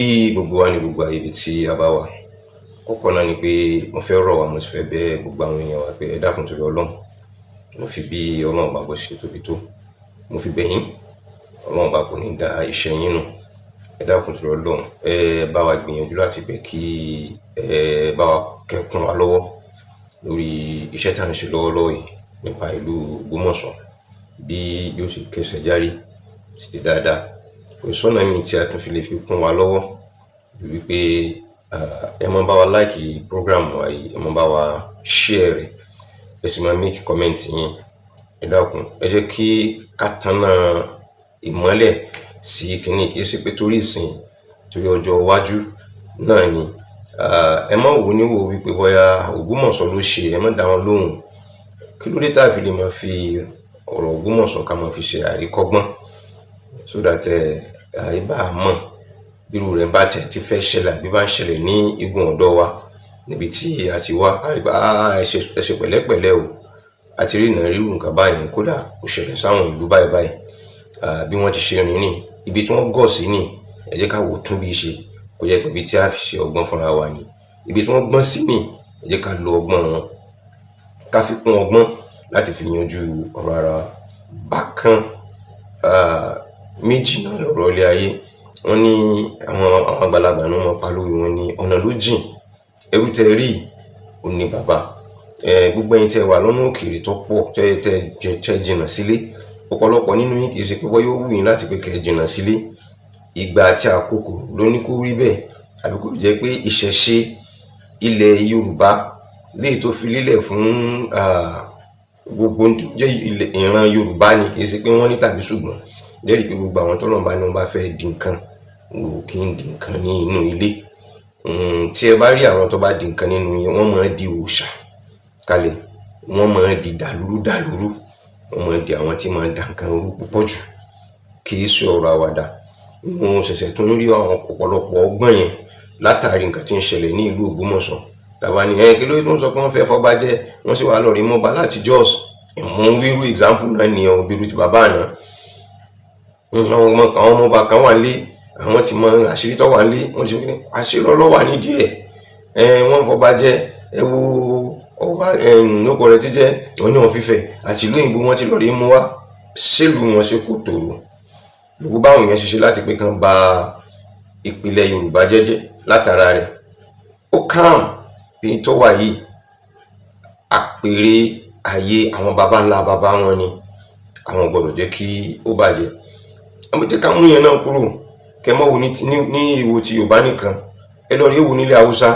Kí gbogbo wa ní gbogbo àyè ibi tí a bá wà. Kọ́kọ́ náà ni pé mo fẹ́ rọ̀ wá, mo sì fẹ́ bẹ̀ gbogbo àwọn èèyàn wa pé ẹ dákun torí Ọlọ́run. Mo fi bí Ọlọ́run bá bó ṣe tóbi tó, mo fi bẹ̀ yín. Ọlọ́run bá kò ní da iṣẹ́ yín nù. Ẹ dákun torí Ọlọ́run, ẹ bá wa gbìyànjú láti bẹ̀ kí ẹ bá wa kẹ́kùn wa lọ́wọ́ lórí iṣẹ́ tí à ń ṣe lọ́wọ́lọ́wọ́ yìí nípa ìlú Ògbómọ̀ṣọ́, bí yóò ṣe kẹsẹ̀ járí títí dáadáa. Kò sọ́nà mí tí a tún fi lè fi kún wa lọ́wọ́ ju wípé ẹ máa bá wa like program wa yìí, ẹ máa bá wa share rẹ̀, ẹ sì máa make comment yín. Ẹ dákun, ẹ jẹ́ kí ká taná ìmọ́lẹ̀ sí kínní, kì í ṣe pé torí ìsìn, torí ọjọ́ iwájú náà ni. Ẹ má wò níwò wípé bóyá Ògbómọ̀ṣọ́ ló ṣe, ẹ má dá wọn lóhùn. Kí ló dé tá a fi lè máa fi ọ̀rọ̀ Ògbómọ̀ṣọ́ ká máa fi ṣe àríkọ́gbọ́n, so that ẹ bá mọ̀ bírú rẹ̀ bá tẹ̀ ti fẹ́ ṣẹlẹ̀ àbí bá ń ṣẹlẹ̀ ní igun ọ̀dọ̀ wa níbi tí a ti wá, a rí pé ẹ ṣe pẹ̀lẹ́pẹ̀lẹ́ o, àti rí ìnà rírú nǹkan báyìí, kódà ó ṣẹlẹ̀ sáwọn ìlú báyìí báyìí, bí wọ́n ti ṣe rìn ní ibi tí wọ́n gọ̀ sí ní, ẹ jẹ́ ká wò tún bí ṣe kó jẹ́ pé ibi tí a fi ṣe ọgbọ́n fúnra wa ni, ibi tí wọ́n gbọ́n sí ní, ẹ jẹ́ ká lo ọgbọ́n wọn, ká fi kún ọgbọ́n láti fi yanjú ọ̀rọ̀ ara wa. Bákan méjì náà lọ̀rọ̀ ilé ayé. Wọ́n ní àwọn àgbàlagbà ní wọ́n pa lórí wọn ní ọ̀nà ló jìn, ẹrú tẹ rí ò ní bàbá. Gbogbo ẹ̀yin tẹ́ wà lọ́nà òkèèrè tó pọ̀, tẹ́ tẹ́ tẹ́ jìnnà sílé, ọ̀pọ̀lọpọ̀ nínú yín, kì í ṣe pé bóyá ó wù yín láti pé kẹ́ ẹ jìnnà sílé, ìgbà àti àkókò ló ní kó rí bẹ́ẹ̀, àbí kó jẹ́ pé ìṣẹ̀ṣe ilẹ̀ Yorùbá léyìí tó fi lélẹ̀ fún gbogbo ohun tó jẹ́ ìran Yorùbá ni. Kì í ṣe pé wọ́n ní tàbí ṣùgbọ́n jẹ́rìí pé gbogbo àwọn tọ́lọ́run bá ní wọ́n bá fẹ́ di nǹkan, wọn ò kí ń di nǹkan ní inú ilé. Tí ẹ bá rí àwọn tó bá di nǹkan nínú ilé, wọ́n máa ń di òòṣà kalẹ̀, wọ́n máa ń di dàlúrú dàlúrú, wọ́n máa ń di àwọn tí máa ń da nǹkan rú púpọ̀ jù. Kì í ṣe ọ̀rọ̀ àwàdà. Mo ṣẹ̀ṣẹ̀ tún rí àwọn ọ̀pọ̀lọpọ̀ ọgbọ́n yẹn látàrí nǹkan tí ń ṣẹlẹ̀ ní ìlú Ògbómọ̀ṣọ́. Tàbá ní ẹ kí ló tó ń sọ pé wọ́n fẹ́ fọba jẹ, wọ́n sì wá lọ rí mọ́ba láti Jos. Mo ń wíru example náà ní ọ bírú ti bàbá àná. Àwọn ọmọọba kan wà nílé, àwọn ti mọ àṣírí tó wà nílé, wọ́n ti fi àṣírí ọlọ́wà nídìí ẹ̀. Wọ́n fọba jẹ, ẹ wo ọwá lóko rẹ̀ ti jẹ́ Ọọ̀ni of Ifẹ̀ àti ìlú òyìnbó, wọ́n ti lọ rí mú wá sílùú wọn, ṣe kò tòrò. Gbogbo báwọn yẹn ṣiṣẹ́ láti pé kán ba ìpìlẹ̀ Yorùbá jẹ́jẹ́ látara rẹ̀, ó kàn bí tó wà yìí, àpèrè ayé àwọn baba ńlá baba wọn ni àwọn gbọ́dọ̀ jẹ́ kí ó bàjẹ́. Ẹ jẹ́ ká mú yẹn náà kúrò, kẹ mọ́ wo ní ìwò ti Yorùbá nìkan, ẹ lọ rí èwo nílẹ̀ Haúsá.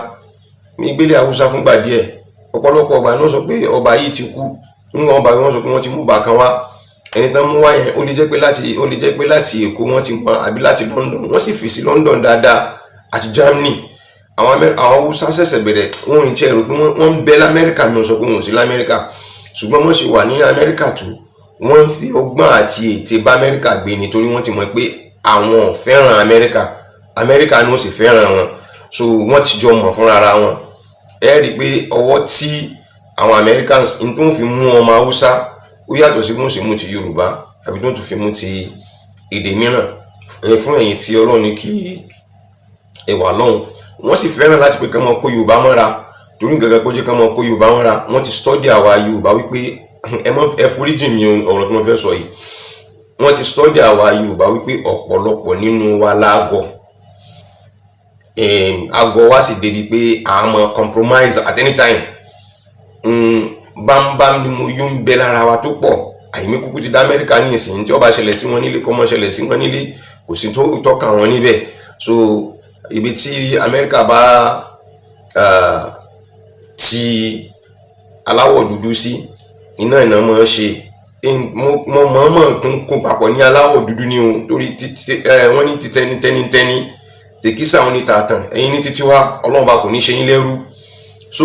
Ní ìgbélé Haúsá fúngbà díẹ̀, ọ̀pọ̀lọpọ̀ ọgbà náà sọ pé ọba yìí ti kú níwọ̀n ọba, wọn sọ pé wọ́n ti mú ọba kan wá. Ẹni tán mú wá yẹn, ó lè jẹ́ pé láti Èkó wọ́n ti mú, àbí láti London, wọ́n sì fi sí London dáadáa àti Germany. Àwọn Haúsá ṣẹ̀ṣẹ̀ bẹ̀rẹ̀, wọ́n ń ṣe rò pé wọ́n ń bẹ lamẹ́ríkà ní, wọ́n sọ pé wọ́n ò sí lamẹ́ríkà, ṣùgbọ́n wọ́n sì wà ní Amẹ́ríkà tó wọ́n ń fi ọgbọ́n àti ète bá Amẹ́ríkà gbé, nítorí wọ́n ti mọ̀ pé àwọn ò fẹ́ràn Amẹ́ríkà, Amẹ́ríkà ni ó sì fẹ́ràn wọn. So wọ́n ti jọ mọ̀ fúnra ara wọn. Ẹ rí i pé ọwọ́ tí àwọn Americans n tó ń fi mú ọmọ Haúsá, ó yàtọ̀ sí bí wọ́n ṣe mú ti Yorùbá àbí tó ń tún fi mú ti èdè mìíràn. Fún ẹ̀yin tí Ọlọ́run ní kí ẹ wà lọ́hùn, wọ́n sì fẹ́ràn láti pé ká máa kó Yorùbá mọ́ra, torí nǹkan kan kó jẹ́ ká máa kó Yorùbá mọ́ra. Wọ́n ti study àwa Yorùbá wípé, ẹ mọ́ ẹ foríjì mi ọ̀rọ̀ tí mo fẹ́ sọ yìí, wọ́n ti study àwa Yorùbá wípé ọ̀pọ̀lọpọ̀ nínú wa lágọ̀, àgọ̀ wa sì débi pé à mọ compromise at any time. Bámbám ni mo yó ń bẹ lára wa tó pọ̀. Àyìnbí kúkú ti dá Amẹ́ríkà ní ìsìn, tí ó bá ṣẹlẹ̀ sí wọn nílé, kó mọ́ ṣẹlẹ̀ sí wọn nílé, kò sí tó tọ́ka wọn níbẹ̀. So ibi tí Amẹ́ríkà bá ti aláwọ̀ dúdú sí, iná iná máa ń ṣe. Mo mọ̀ọ́mọ̀ tún kó papọ̀ ní aláwọ̀ dúdú ní o, torí wọ́n ní títẹ́ni tẹ́ni tẹ́ni tèkísà wọn ní tààtàn, ẹ̀yin ní títí wá, Ọlọ́run bá kò ní ṣe yín lẹ́rú. So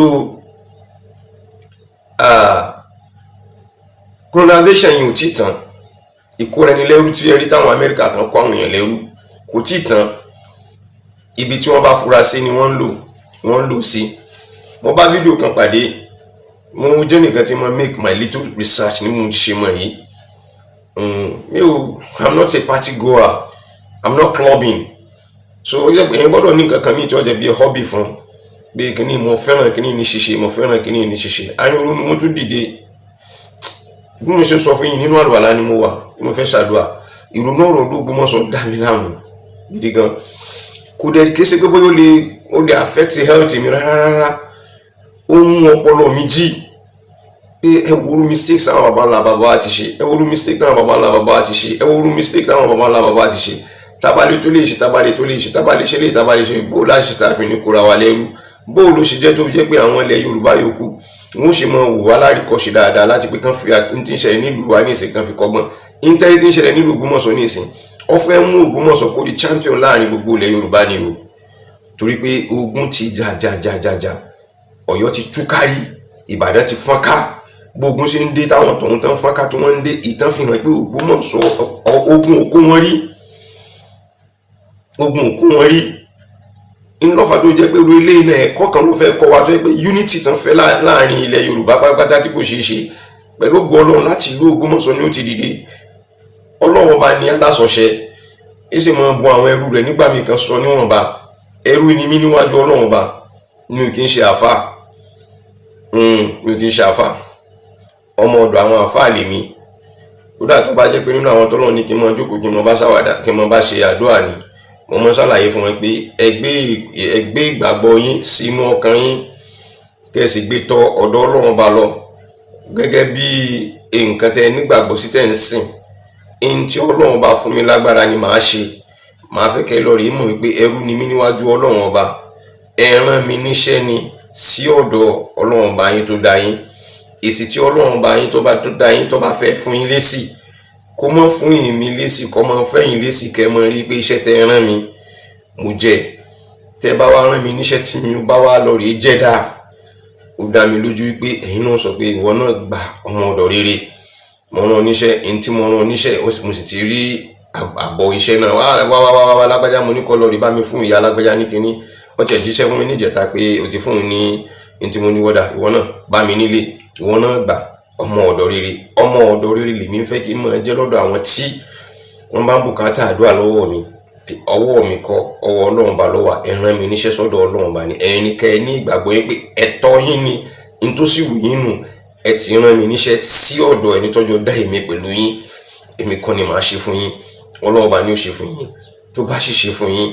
colonization yìí ò tí tán, ìkóra ẹni lẹ́rú tí ẹ rí táwọn Amẹ́ríkà tán kó àwọn èèyàn lẹ́rú kò tí tán. Ibi tí wọ́n bá fura sí ni wọ́n ń lò sí. Mo bá fídíò kan pàdé. Mo jẹ́ nìkan tí mo make my little research ní mo ti ṣe mọ̀ yìí. Mi ò, I'm not a party goer, I'm not clubbing. So ó jẹ́ pé ẹ̀yin gbọ́dọ̀ ní nǹkan kan míì tí ó jẹ́ bí hobby fún pé kíní mo fẹ́ràn, kíní ní ṣíṣe, mo fẹ́ràn kíní ní ṣíṣe. Àárín òru ni mo tún dìde. Bí mo ṣe sọ fún yín, nínú àlùwàlá ni mo wà bí mo fẹ́ ṣàdúrà. Ìrònú ọ̀rọ̀ Ògbómọ̀ṣọ́ dà mí láàmú gidi gan. Kò dẹ̀ kí ṣe pé bóyá ó lè affect health mi rárá rárá. Ó mú ọpọlọ mi jí pé ẹ wo irú mistakes táwọn baba ńlá baba wa ti ṣe, ẹ wo irú mistake táwọn baba ńlá baba wa ti ṣe, ẹ wo irú mistake táwọn baba ńlá baba wa ti ṣe. Tábàlẹ̀ tó lè ṣe, tábàlẹ̀ tó lè ṣe, tábàlẹ̀ ṣe lè, tábàlẹ̀ ṣe bó láṣẹ tá a fi ní kóra wa lẹ́rú, bó ló ṣe jẹ́ tó fi jẹ́ pé àwọn ilẹ̀ Yorùbá yòókù wọ́n ṣe máa wò wá láríkọ́ṣe dáadáa láti pé kán fi n tí ń ṣẹlẹ̀ nílùú wa ní ìsìn kan fi kọ́gbọ́n. Íńtẹ́rì tí ń ṣẹlẹ̀ nílùú Ògbómọ̀ṣọ́ ní ìsìn, ó fẹ́ mú Ògbómọ̀ṣọ́ kó di champion láàrin gbogbo ilẹ̀ Yorùbá ni o, torí pé ogun ti jà jà jà jà jà, Ọ̀yọ́ ti túkárí, Ìbàdàn ti fọ́nká. Gbógun ṣe ń dé táwọn tọ̀hún tán fọ́nká tí wọ́n ń dé, ìtàn fi hàn pé Ògbómọ̀ṣọ́, ogun ò kó wọn rí, ogun ò kó wọn rí. Ńlọ́fà tó jẹ́ pé irú eléyìí náà, ẹ̀kọ́ kan ló fẹ́ kọ́ wa, tó jẹ́ pé unity tán fẹ́ láàrin ilẹ̀ Yorùbá pátápátá tí kò ṣeé ṣe pẹ̀lú ògo Ọlọ́run, láti ìlú Ògbómọ̀ṣọ́ ni ó ti dìde. Ọlọ́run ọba ní alásọ̀ṣẹ, ó sì máa bu àwọn ẹrú rẹ̀ nígbà míì kan sọ níwọ̀nba. Ẹrú ni mí níwájú Ọlọ́run ọba. Mi ò kì í ṣe àáfà, mi ò kì í ṣe àáfà. Ọmọ ọ̀dọ̀ àwọn àáfà lèmi. Kódà tó bá jẹ́ pé nínú àwọn tọ́lọ́ ní kí n máa jókòó, kí n máa bá ṣàwàdà, kí n máa bá ṣe àdúrà ni, mo máa ṣàlàyé fún wọn pé ẹ gbé ìgbàgbọ́ yín sínú ọkàn yín, kẹ́ ẹ sì gbé tọ̀ ọ̀dọ̀ Ọlọ́run ọba lọ gẹ́gẹ́ bí nǹkan tẹ́ nígbàgbọ́ sí tẹ́ ń sìn. Ẹni tí Ọlọ́run bá fún mi lágbára ni màá ṣe. Màá fẹ́ kẹ́ lọ rèé mọ̀ wípé ẹrú ni mí níwájú Ọlọ́run ọba. Ẹ rán mi níṣẹ́ ni sí ọ̀dọ̀ Ọlọ́run ọba yín tó dá yín. Èsì tí Ọlọ́run ọba yín tó bá tó dá yín tó bá fẹ́ fún yín lésì, kó mọ́ fún yín mi lésì, kó mọ́ fẹ́ yín lésì, kẹ́ mọ́ rí pé iṣẹ́ tẹ́ rán mi mo jẹ́. Tẹ́ bá wá rán mi níṣẹ́ tí mi bá wá lọ rèé jẹ́ dáa, ó dá mi lójú wípé ẹ̀yin náà sọ pé ìwọ náà gba ọmọ ọ̀dọ̀ rere. Mo rán oníṣẹ́ ẹni tí mo rán oníṣẹ́, mo sì ti rí àbọ̀ iṣẹ́ náà. Wá wá wá wá wá, lágbájá, mo ní kọ́ lọ rí bá mi fún ìyá lágbájá ní kinní. Wọ́n ti ẹ̀ jíṣẹ́ fún mi níjẹta pé o ti fún un ní ní tí mo ní wọ́dà. Ìwọ náà bá mi nílé, ìwọ náà gbà ọmọ ọ̀dọ̀ rere. Ọmọ ọ̀dọ̀ rere lèmi ń fẹ́ kí n máa jẹ́ lọ́dọ̀ àwọn tí wọ́n bá ń bùkátà àdúrà lọ́wọ́ mi. Ọwọ́ mi kọ́, ọwọ́ Ọlọ́run bá lọ́wọ́. Ẹ rán mi níṣẹ́ sọ́dọ̀ Ọlọ́run bá ní. Ẹ̀yin ni kẹ́ ẹ ní ìgbàgbọ́ yín pé ẹ̀tọ́ yín ni ntòsí wù yín nù. Ẹ ti rán mi níṣẹ́ sí ọ̀dọ̀ ẹni tọ́jọ́ dá èmi pẹ̀lú yín. Èmi kọ́ ni màá ṣe fún yín, Ọlọ́run bá ní ó ṣe fún yín. Tó bá sì ṣe fún yín,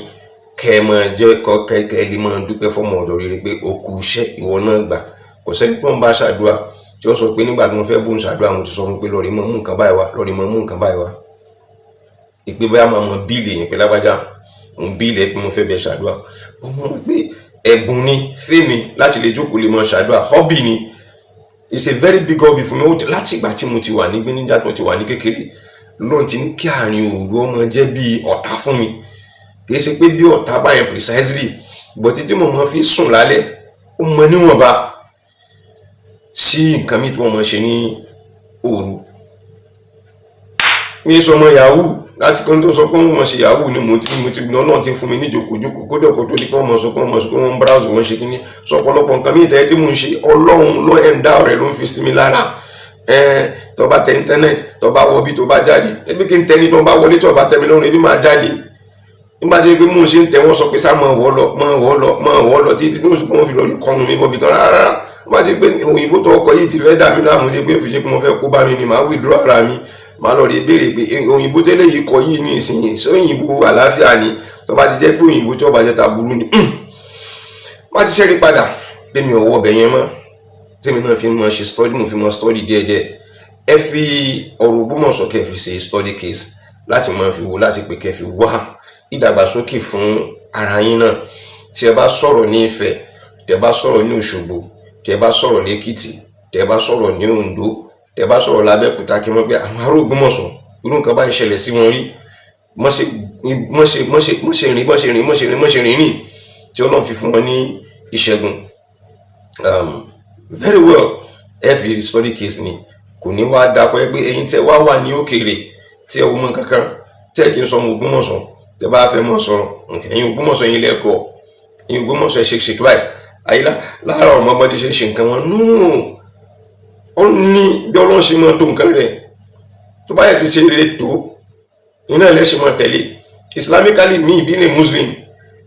kẹ́ ẹ máa jẹ́ kọ́ kẹ́ ẹ lè máa dúpẹ́ fọ́mọ ọ̀dọ̀ rere pé o kú iṣẹ́, ìwọ náà gbà. Kò sẹ́ni tó ń bá ṣàdúrà tí ó sọ pé nígbà tí mo fẹ́ bóun ṣàdúrà, mo ti sọ fún pé lọ́ọ̀rì máa mú nǹkan báyìí wá, lọ́ọ̀rì máa mú nǹkan báyìí wá. Ìpè bóyá máa mọ bill yẹn pé lágbájá, mo ń bill ẹ pé mo fẹ́ bẹ ṣàdúrà. Mo mọ̀ pé ẹ̀bùn ni fẹ́mi láti lè jókòó lè máa ṣàdúrà. Hobby ni, it's a very big hobby fún mi. Láti ìgbà tí mo ti wà ní gbéníjà, tí mo ti wà ní kékeré, lọ́n ti ní kí àárín òru ọmọ jẹ́ bí ọ̀tá fún mi. Kì í ṣe pé bí ọ̀tá báyẹn precisely, but títí mo máa fi sùn lálẹ́, ó mọ níwọ̀nba sí nǹkan mi tí wọ́n máa ṣe ní òru. Mi sọ ọmọ yahoo láti kan tó sọ pé wọ́n ṣe yahoo ni mo ti náà ti fún mi ní jòkójòkó. Kódà kó tó di pé wọ́n mọ̀ sọ pé wọ́n ń browse, wọ́n ṣe kíní sọ ọ̀pọ̀lọpọ̀ nǹkan mi ìtẹ́yẹ tí mò ń ṣe. Ọlọ́run ló ẹ̀ ń dá ọ̀rẹ́ ló ń fi sí mi lára. Tó bá tẹ internet, tó bá wọ bí, tó bá jáde, ebi kí n tẹni tó bá wọlé, tó bá tẹ mi lọ́rùn, ebi máa jáde. Nígbà tí pé mò ń ṣe ń tẹ, wọ́n sọ pé sá máa wọ́ lọ, máa wọ́ lọ, máa wọ́ lọ títí tí wọ́n fi lọ rí kọ́nu mi bọ́bí kan. Rárá, wọ́n bá ti pé òyìnbó tó ọkọ̀ yìí ti fẹ́ dà mí láàmú, ṣe pé ó fi ṣe pé mo fẹ́ kó bá mi ni, màá withdraw ara mi, màá lọ rí béèrè pé òyìnbó tẹ́lẹ̀ yìí kọ yìí ní ìsinyìí, ṣé òyìnbó àlàáfíà ni? Tó bá ti jẹ́ pé òyìnbó tí ó bá jẹ́ ta burú ni, má ti ṣẹ́rí padà tèmi ọwọ́ ọbẹ̀ yẹn mọ́. Tèmi náà fi mọ́ ṣe study, mo fi mọ́ study díẹ̀díẹ̀. Ẹ fi ọ̀rọ̀ Ògbómọ̀ṣọ́ kẹ́ fi ṣe study case láti máa fi wò, láti pé kẹ́ fi wá ìdàgbàsókè fún ara yín náà. Tí ẹ bá sọ̀rọ̀ ní Ifẹ̀, tí ẹ bá sọ̀rọ̀ ní Òṣogbo, tí ẹ bá sọ̀rọ̀ lẹ́kìtì, tí ẹ bá sọ̀rọ̀ ní Oǹdó, tí ẹ bá sọ̀rọ̀ lábẹ́òkúta, kí wọ́n pé àwọn ará Ògbómọ̀ṣọ́, irú nǹkan báyìí ṣẹlẹ̀ sí wọn rí, mọ́ṣe mọ́ṣe mọ́ṣe mọ́ṣe rìn mọ́ṣe rìn mọ́ṣe rìn mọ́ṣe rìn ní tí Ọlọ́run fi fún wọn ní ìṣẹ́gun very well. Ẹ fi study case ni, kò ní wá dapọ̀ pé ẹ̀yin tẹ́ wá wà ní òkèèrè tí ẹ wò mọ́ kankan, tí ẹ kì í sọ ọmọ Ògbómọ̀ṣọ́, tẹ́ bá fẹ́ mọ̀ sọ̀rọ̀, ẹ̀yin Ògbómọ̀ṣọ́, ẹ̀yin lẹ́kọ̀ọ́, ẹ̀yin Ògbómọ̀ṣọ́, ẹ ṣe ṣe báyìí ayílá láàárọ̀ ọmọ ọmọdé ṣe ṣe nǹkan wọn nù. Ó ní bí Ọlọ́run ṣe máa tó nǹkan rẹ̀. Tó bá yẹ ti ṣe rere tó iná ilẹ̀ ṣe máa tẹ̀lé. Islamically, me being a Muslim,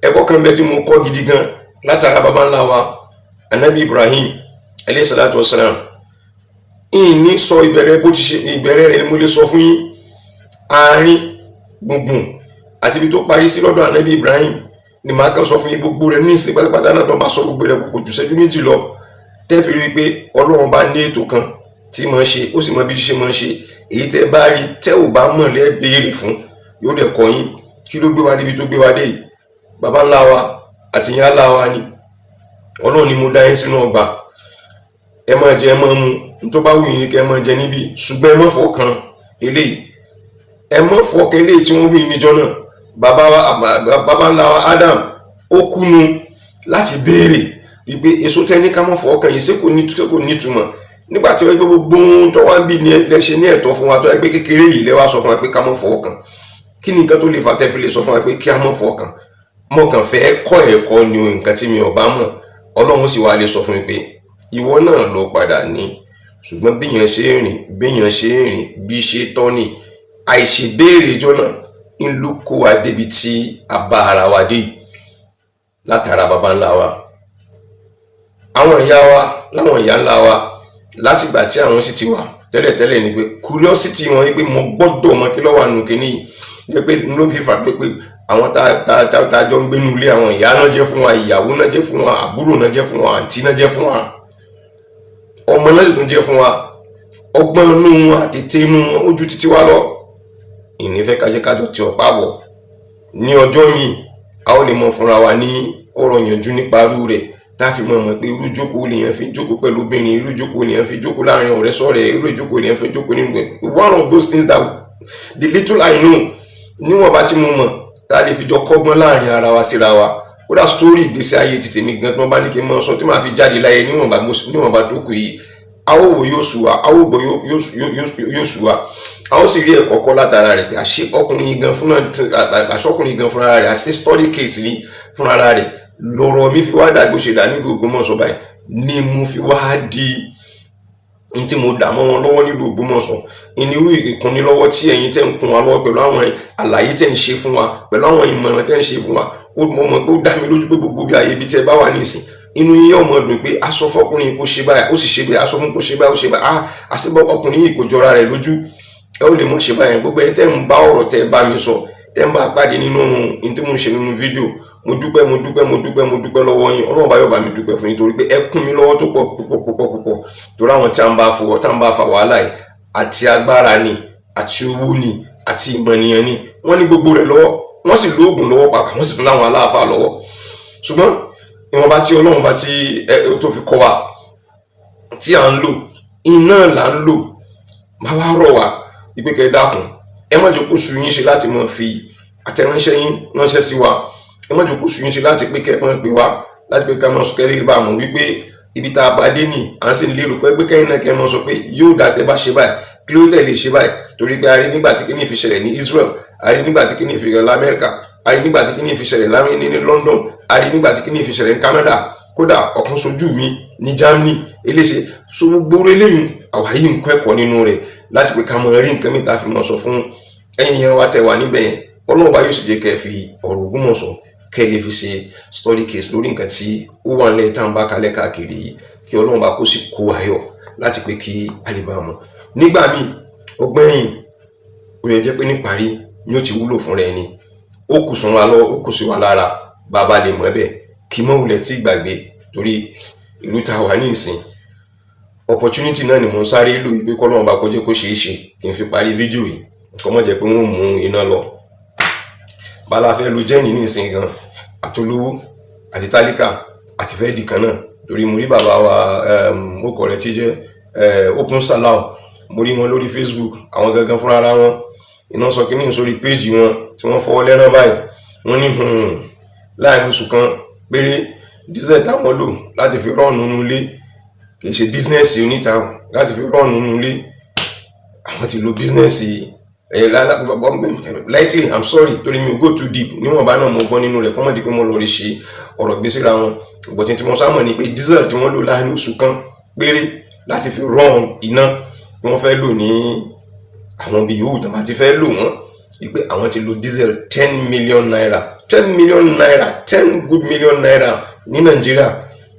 Ẹ̀kọ́ kan bẹ tí mo kọ́ gidi gan látara baba ńlá wa Anabi Ibrahim alayhi salatu wa salam. Ìní sọ ìbẹ̀rẹ̀ bó ti ṣe ìbẹ̀rẹ̀ rẹ̀ ni mo lè sọ fún yín. Àárín gbùngbùn àti ibi tó parí sí lọ́dọ̀ Anabi Ibrahim ni màá kàn sọ fún yín. Gbogbo rẹ̀ ní ìsìn pátápátá náà, tó bá sọ gbogbo rẹ̀, kò jù ṣẹ́jú 2 lọ, tẹ́fì rí i pé Ọlọ́run bá ní ètò kan tí máa ń ṣe, ó sì mọ bí ṣe máa ń ṣe. Èyí tẹ́ bá rí tẹ́ ò bá mọ̀ lẹ́ béèrè fún, yóò dẹ̀ kọ́ yín. Kí ló gbé wa débi tó gbé wa dé yìí? Baba ńlá wa àti ìyá ńlá wa ni Ọlọ́run ni mo dá yín sínú ọgbà, ẹ máa jẹ, ẹ máa mu, tó bá wù yín ni kẹ́ ẹ máa jẹ níbí, ṣùgbọ́n ẹ má fọkàn eléyìí, ẹ má fọkàn eléyìí tí wọ́n wí níjọ́ náà. Bàbá wa, bàbá ńlá wa Adam, ó kúnu láti béèrè wípé èso tẹ́ ní ká má fọkàn yìí, ṣé kò nítumọ̀ nígbà tí wọ́n gbé gbogbo ohun tó wá ń bí ní lẹ́ṣẹ̀ ní ẹ̀tọ́ fún wa, tó ẹgbẹ́ kékeré yìí lẹ́wà sọ fún wa pé ká má fọkàn? Kí ni nǹkan tó lè fà tẹ́ fi lè sọ fún wa pé kí á má fọkàn? Mo kàn fẹ́ kọ́ ẹ̀kọ́ ni o, nǹkan tí mi ò bá mọ̀. Ọlọ́run sì wá lè sọ fún mi pé ìwọ náà ló padà ní. Ṣùgbọ́n bíyàn ṣe ń rìn, bíyàn ṣe ń rìn, bí ṣe tọ́ ni àìṣèbéèrè ìjọ náà ń ló kó wa débi tí a bá ara wa dé yìí látara baba ńlá wa, àwọn ìyá wa, láwọn ìyá ńlá wa. Látìgbà tí àwọn sì ti wà tẹ́lẹ̀tẹ́lẹ̀ ni pé curiosity wọn wípé mo gbọ́dọ̀ mọ kí ló wà nù kíní yìí, jẹ́ pé ló fi fà pé àwọn tá jọ ń gbénu ilé, àwọn ìyá náà jẹ́ fún wa, ìyàwó náà jẹ́ fún wa, àbúrò náà jẹ́ fún wa, àǹtí náà jẹ́ fún wa, ọmọ náà sì tún jẹ́ fún wa. Ọgbọ́n inú wọn àti tẹ inú wọn ojú títí wá lọ. Ìnífẹ́ kájẹ́ kájọ tí ọ̀pá bọ̀ ní ọjọ́ míì, a ó lè mọ fúnra wa ní ọ̀rọ̀ yànjú nípa irú rẹ̀, tá a fi mọ̀ mọ̀ pé irú jókòó lèèyàn fi jókòó pẹ̀lú obìnrin, irú jókòó lèèyàn fi jókòó láàrin ọ̀rẹ́ sọ̀rẹ́, irú ìjókòó lèèyàn fi jókòó nínú ẹ̀. One of those things that the little I know, níwọ̀nba tí mo mọ̀, tá a lè fi jọ kọ́gbọ́n láàrin ara wa síra wa. Kódà story ìgbésí ayé ti tèmi gan, tí wọ́n bá ní kí n mọ sọ tí màá fi jáde láyé, níwọ̀nba tó kù yìí, a ó wò yóò sú wa, a ó gbọ́ yóò sú wa, a ó sì rí ẹ̀kọ́ kọ́ látara rẹ̀ pé àṣé ọkùnrin gan fúnra, àṣọkùnrin gan fúnra rẹ̀, àṣé study case ni fúnra rẹ̀. Lọ́rọ̀ mi fi wá dàgbò ṣe dà nílùú Ògbómọ̀ṣọ́ báyìí ni mo fi wá di n tí mo dà mọ́ wọn lọ́wọ́ nílùú Ògbómọ̀ṣọ́. Ìnirú ìkúnni lọ́wọ́ tí ẹ̀yin tẹ́ ń kún wa lọ́wọ́ pẹ̀lú àwọn àlàyé tẹ́ ń ṣe fún wa, pẹ̀lú àwọn ìmọ̀ràn tẹ́ ń ṣe fún wa, ó mọ̀ mọ̀ pé ó dá mi lójú pé gbogbo bí ayé ibi tí ẹ bá wà nísìn, inú yín yóò mọ̀ dùn pé aṣọ fọkùnrin kò ṣe báyìí, ó sì ṣe bẹ́ẹ̀, aṣọ fún kò ṣe báyìí, ó ṣe báyìí. Ah, àṣebọ ọkùnrin yìí kò jọra rẹ̀ lójú. Ẹ ó lè mọ̀ ṣe báyìí. Gbogbo ẹ̀yin tẹ́ ń bá ọ̀rọ̀ tẹ́ bá mi sọ, tẹ́ ń bá pàdé nínú ohun tí mo ń ṣe nínú fídíò, mo dúpẹ́, mo dúpẹ́, mo dúpẹ́, mo dúpẹ́ lọ́wọ́ yín. Ọlọ́run bá yóò bá mi dúpẹ́ fún yín, torí pé ẹ kún mi lọ́wọ́ tó pọ̀ púpọ̀ púpọ̀ púpọ̀, torí àwọn tí a ń bá fọ, tí a ń bá fa wàhálà yìí, àti agbára ni, àti owó ni, àti ìmọ̀nìyàn ni, wọ́n ní gbogbo rẹ̀ lọ́wọ́, wọ́n sì lóògùn lọ́wọ́ pàápàá, wọ́n sì tún láwọn aláàfáà lọ́wọ́. Ṣùgbọ́n ìwọ̀nba tí Ọlọ́run bá tí ẹ tó fi kọ́ wa tí à ń lò, iná là ń lò. Máa wá rọ̀ wá ìpè kẹ́ dákun, ẹ má jẹ́ kó sú yín ṣe láti máa fi àtẹ̀ránṣẹ́ yín ránṣẹ́ sí wa. Ẹ má jẹ́ kó sú yín ṣe láti pé kẹ́ ẹ máa pè wá, láti pé ká máa sọ kẹ́lẹ́ bá mọ̀ wípé ibi tá a bá dé nì. À ń sì lérò pé kẹ́yìn náà kẹ́ ẹ máa sọ pé yóò dá tẹ́ bá ṣe báyìí, kí ló tẹ̀ lè ṣe báyìí, torí pé a rí nígbà tí kíní fi ṣẹlẹ̀ ní Israel, a rí nígbà tí kíní fi ṣẹlẹ̀ lamẹ́ríkà, a rí nígbà tí kíní fi ṣẹlẹ̀ lámì ní London, a rí nígbà tí kíní fi ṣẹlẹ̀ ní Canada, kódà ọ̀kan sojú mi ní Germany eléṣe. So gbogbo eléyìí, àwa yìí ń kọ́ ẹ̀kọ́ nínú rẹ̀ láti pé ká mọ rí nǹkan mìta fi mọ̀ sọ fún ẹ̀yin yẹn wá tẹ̀ wá níbẹ̀ yẹn. Ọlọ́run bá yóò sì jẹ́ kẹ́ ẹ fi ọ̀rọ̀ Ògbómọ̀ṣọ́, kẹ́ ẹ lè fi ṣe study case lórí nǹkan tí ó wà nílẹ̀ tá à ń bá kalẹ̀ káàkiri yìí. Kí Ọlọ́run bá kó sì kó ayọ̀ láti pé kí a lè bá mọ̀ nígbà míì, ọgbọ́n ẹ̀yìn ó yẹ jẹ́ pé níparí ni ó ti wúlò fún rẹ ni, ó kù sún wa lọ, ó kù sí wa lára bàbá lè mọ̀ bẹ́ẹ̀. Kí mọ́ wulẹ̀ tí gbàgbé, torí ìlú tá a wà ní ìsìn, opportunity náà ni mo ń sáré lò yìí pé kọ́lọ́run bá kọjá kó ṣeé ṣe kí n fi parí fídíò yìí, kó má jẹ́ pé wọ́n mú iná lọ. Bala fẹ́ lu jẹ́ẹ̀nì ní ìsìn gan, àtolówó àti tálíkà àti fẹ́ di kan náà, torí mo rí bàbá wa ó kọ̀ rẹ̀ tí jẹ́ Open Salau, mo rí wọn lórí Facebook. Àwọn gangan fúnra ara wọn iná sọ kí ní sórí péèjì wọn tí wọ́n fọwọ́ lẹ́rán báyìí. Wọ́n ní láàrin oṣù kan péré, diesel táwọn lò láti fi run nínú ilé, kì í ṣe business oníta, láti fi run nínú ilé, àwọn ti lo business likely, I'm sorry, torí mi ò go too deep. Níwọ̀nba náà mo gbọ́ nínú rẹ̀, kọ́mọ̀dé pé mo lọ rí ṣe ọ̀rọ̀ gbé síra wọn, but tí mo sá mọ̀ ni pé diesel tí wọ́n lò láàrin oṣù kan péré láti fi run iná tí wọ́n fẹ́ lò ní àwọn bíi yòówù tó bá ti fẹ́ lò wọ́n, wípé àwọn ti lo diesel ₦10 million. ₦10 million, ₦10 good million ní Nàìjíríà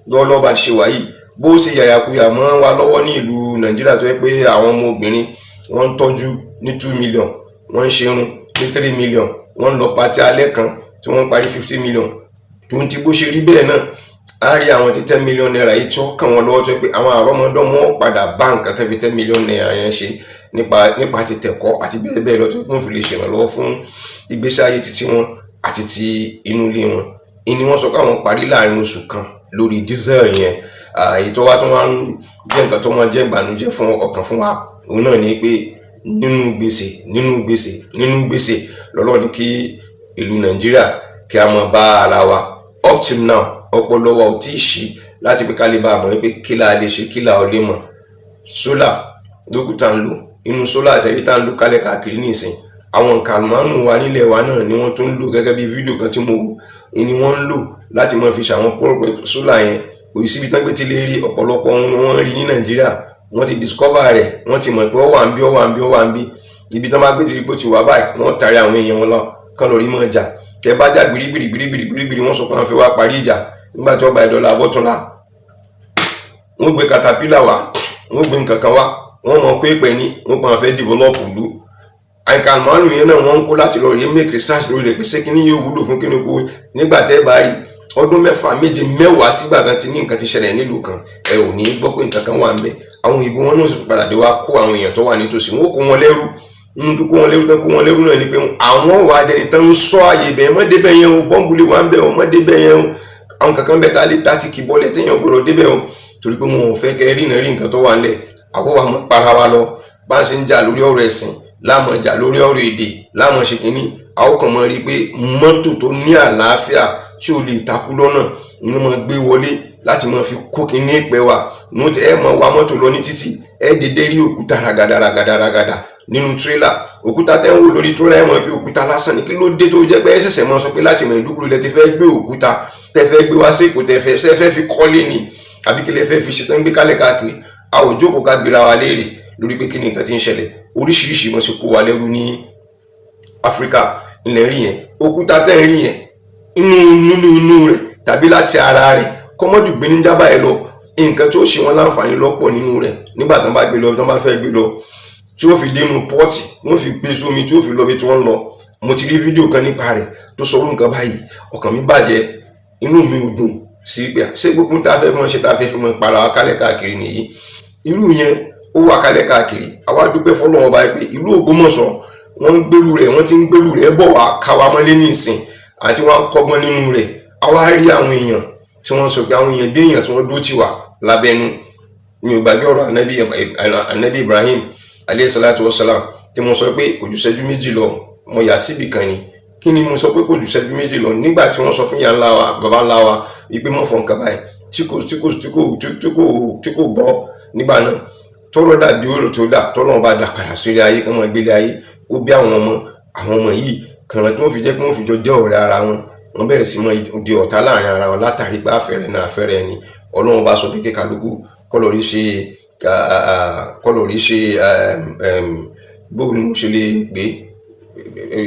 lọ́wọ́lọ́wọ́ bá ti ṣe wáyìí, bó ṣe yàyàkuyà mọ́ wa lọ́wọ́ ní ìlú Nàìjíríà, tó yẹ pé àwọn ọmọ obìnrin wọ́n ń tọ́jú ní 2 million, wọ́n ń ṣerun ní 3 million, wọ́n ń lọ party alẹ́ kan tí wọ́n ń parí 50 million. Tó ń ti bó ṣe rí bẹ́ẹ̀ náà, á rí àwọn tí ₦10 million yìí tí ó kàn wọ́n lọ́wọ́, tó yẹ pé àwọn àrọ́mọdọ́mọ wọn padà bá nǹkan tẹ́ fi ₦10 million yẹn ṣe nípa ti tẹ̀kọ́ àti bẹ́ẹ̀ bẹ́ẹ̀ lọ, tó kún fi lè ṣèrànlọ́wọ́ fún ìgbésí ayé títí wọn àti ti inú ilé wọn. Ìní wọ́n sọ pé àwọn parí láàrin oṣù kan lórí diesel yẹn. Èyí tó wá tó wá ń jẹ́ nǹkan tó máa jẹ́ ìbànújẹ́ fún ọkàn fún wa, òun náà ni pé nínú gbèsè, nínú gbèsè, nínú gbèsè lọ́lọ́ ní kí ìlú Nàìjíríà kí a máa bá ara wa. Up till now, ọpọlọ wa ò tí ì ṣí láti pé ká lè bá a mọ̀ pé kí la lè ṣe, kí la ò lè mọ̀. Solar lókùtà ń lò inú solar àtẹ̀rí tá ń lò kálẹ̀ káàkiri nísìn. Àwọn nǹkan àlùmọ́ọ́nù wa nílẹ̀ wa náà ni wọ́n tún ń lò, gẹ́gẹ́ bí fídíò kan tí mo wò ni wọ́n ń lò láti máa fi ṣàwọn solar yẹn. Kò síbi tán gbé ti lè rí ọ̀pọ̀lọpọ̀ ohun wọ́n rí ní Nàìjíríà. Wọ́n ti discover rẹ̀, wọ́n ti mọ̀ pé ó wà ń bí, ó wà ń bí, ó wà ń bí. Ibi tán bá gbé ti rí pé ó ti wà báyìí, wọ́n tàrí àwọn èèyàn wọn lọ kán lórí mọ́ ọjà. Tẹ bá já gbìrìgbìrì gbìrìgbìrì gbìrìgbìrì, wọ́n sọ pé àwọn fẹ́ wá parí ìjà. Nígbà tí wọ́n bá ìdọ́là abọ́túnla, wọ́n gbé caterpillar wá, wọ́n gbé nǹkan kan wá, wọ́n mọ̀ pé pẹ̀ ní wọ́n kàn fẹ́ develop ìlú. Àìkànmọ́nù yẹn náà wọ́n ń kó láti lọ rí make research lórí rẹ̀ pé ṣé kíní yóò wúlò fún kíní kó. Nígbà tẹ́ bá rí ọdún 6, 7, 10 sígbà kan tí ní nǹkan ti ṣẹlẹ̀ nílùú kan, ẹ ò ní gbọ́ pé nǹkan kan wà ń bẹ̀. Àwọn òyìnbó wọn náà sì padà dé wá kó àwọn èèyàn tó wà nítòsí, wọn kó wọn lẹ́rú. Nínú tó kó wọn lẹ́rú tán, kó wọn lẹ́rú náà ni pé àwọn wà dẹni tán ń sọ àyè bẹ́ẹ̀ mọ́ débẹ̀ yẹn o, bọ́ǹbù lè wà ń bẹ̀ o, mọ́ débẹ̀ yẹn o, àwọn kankan bẹ̀ tá a lè tá ti kì bọ́lẹ̀ téèyàn gbọ́dọ̀ débẹ̀ o, torí pé wọn ò fẹ́ kẹ́ rí náà rí nǹkan tó wà ńlẹ̀. Àwọn wa mọ́ para wa lọ bá ń ṣe ń jà lórí ọ̀rọ̀ ẹ̀sìn, láàmú jà lórí ọ̀rọ̀ èdè, láàmú ṣe kínní. Àwọn kan mọ̀ rí i pé mọ́tò tó ní àlàáfíà tí ò lè takú lọ́nà ni wọ́n gbé wọlé láti máa fi kó kínní ìpẹ́ wa. Ẹ máa wa mọ́tò lọ ní títì, ẹ dédé rí òkúta ragada ragada ragada nínú tírélà. Òkúta tẹ́ ń wò lórí tírélà, ẹ mọ̀ pé òkúta lásán ni. Kí ló dé tó jẹ́ pé ẹ ṣẹ̀ṣẹ̀ máa sọ pé láti Maiduguri lẹ ti fẹ́ gbé òkúta tẹ́ fẹ́ gbé wá sí Èkó, tẹ́ fẹ́ ṣe fẹ́ fi kọ́lé ni àbí kí lẹ fẹ́ fi ṣe tán gbé kálẹ̀ káàkiri? A ò jókòó ká gbéra wa léèrè lórí pé kí ni nǹkan tí ń ṣẹlẹ̀. Oríṣiríṣi wọn ṣe kó wa lẹ́rú ní Áfíríkà ilẹ̀ rí yẹn. Òkúta tẹ́ ń rí yẹn inú nínú inú rẹ̀ tàbí láti ara rẹ̀, kọ́mọ́jù gbé ní jábà ẹ lọ, nǹkan tí ó ṣe wọn láǹfààní lọ́pọ̀ nínú rẹ̀. Nígbà tí wọ́n bá gbé lọ, tí wọ́n bá fẹ́ gbé lọ, tí ó fi dénú port, wọ́n fi gbé sómi, tí ó fi lọ bí tí wọ́n ń lọ. Mo ti rí fídíò kan nípa rẹ̀ tó sọ orú nǹkan báyìí. Ọkàn mi bàjẹ́, inú mi ò dùn sí pé ṣé gbogbo tá a fẹ́ mọ̀ ṣe, tá a fẹ́ fi mọ̀ para wa kálẹ̀ káàkiri nìyí? Irú yẹn ó wà kálẹ̀ káàkiri. Àwa dúpẹ́ fọlọ́run Ọba pé ìlú Ògbómọ̀ṣọ́, wọ́n ń gbèrú rẹ̀, wọ́n ti ń gbèrú rẹ̀ bọ̀ wá káwa mọ́lé ní ìsìn, àti wọ́n á kọ́gbọ́n nínú rẹ̀. Àwa rí àwọn èèyàn tí wọ́n sọ pé àwọn èèyàn dé, èèyàn tí wọ́n dó tì wá lábẹ́nu. Mi ò gbàgbé ọ̀rọ̀ Anabi Ibrahim alayhi salatu wa salam tí mo sọ pé kò ju ṣẹ́jú 2 lọ. Mo yà síbì kan ni. Kí ni mo sọ pé kò ju ṣẹ́jú 2 lọ? Nígbà tí wọ́n sọ fún ìyá ńlá wa, bàbá ńlá wa, wípé mọ̀ fọ́ nǹkan báyìí tí kò gbọ́ nígbà náà, tọ́rọ̀ dàbí òrò tó dà, tọ́lọ́run bá dà padà sórí ayé kí wọ́n gbélé ayé, ó bí àwọn ọmọ. Àwọn ọmọ yìí kànáà tí wọ́n fi jẹ́ pé wọ́n fi jọ jẹ́ ọ̀rẹ́ ara wọn, wọ́n bẹ̀rẹ̀ sí mọ́ di ọ̀tá láàrin ara wọn látàrí pé àfẹ́rẹ́ náà àfẹ́rẹ́ ni. Ọlọ́run bá sọ pé kí kálukú kọ́lọ̀ rí ṣe. Bóun ni mo ṣe lè pè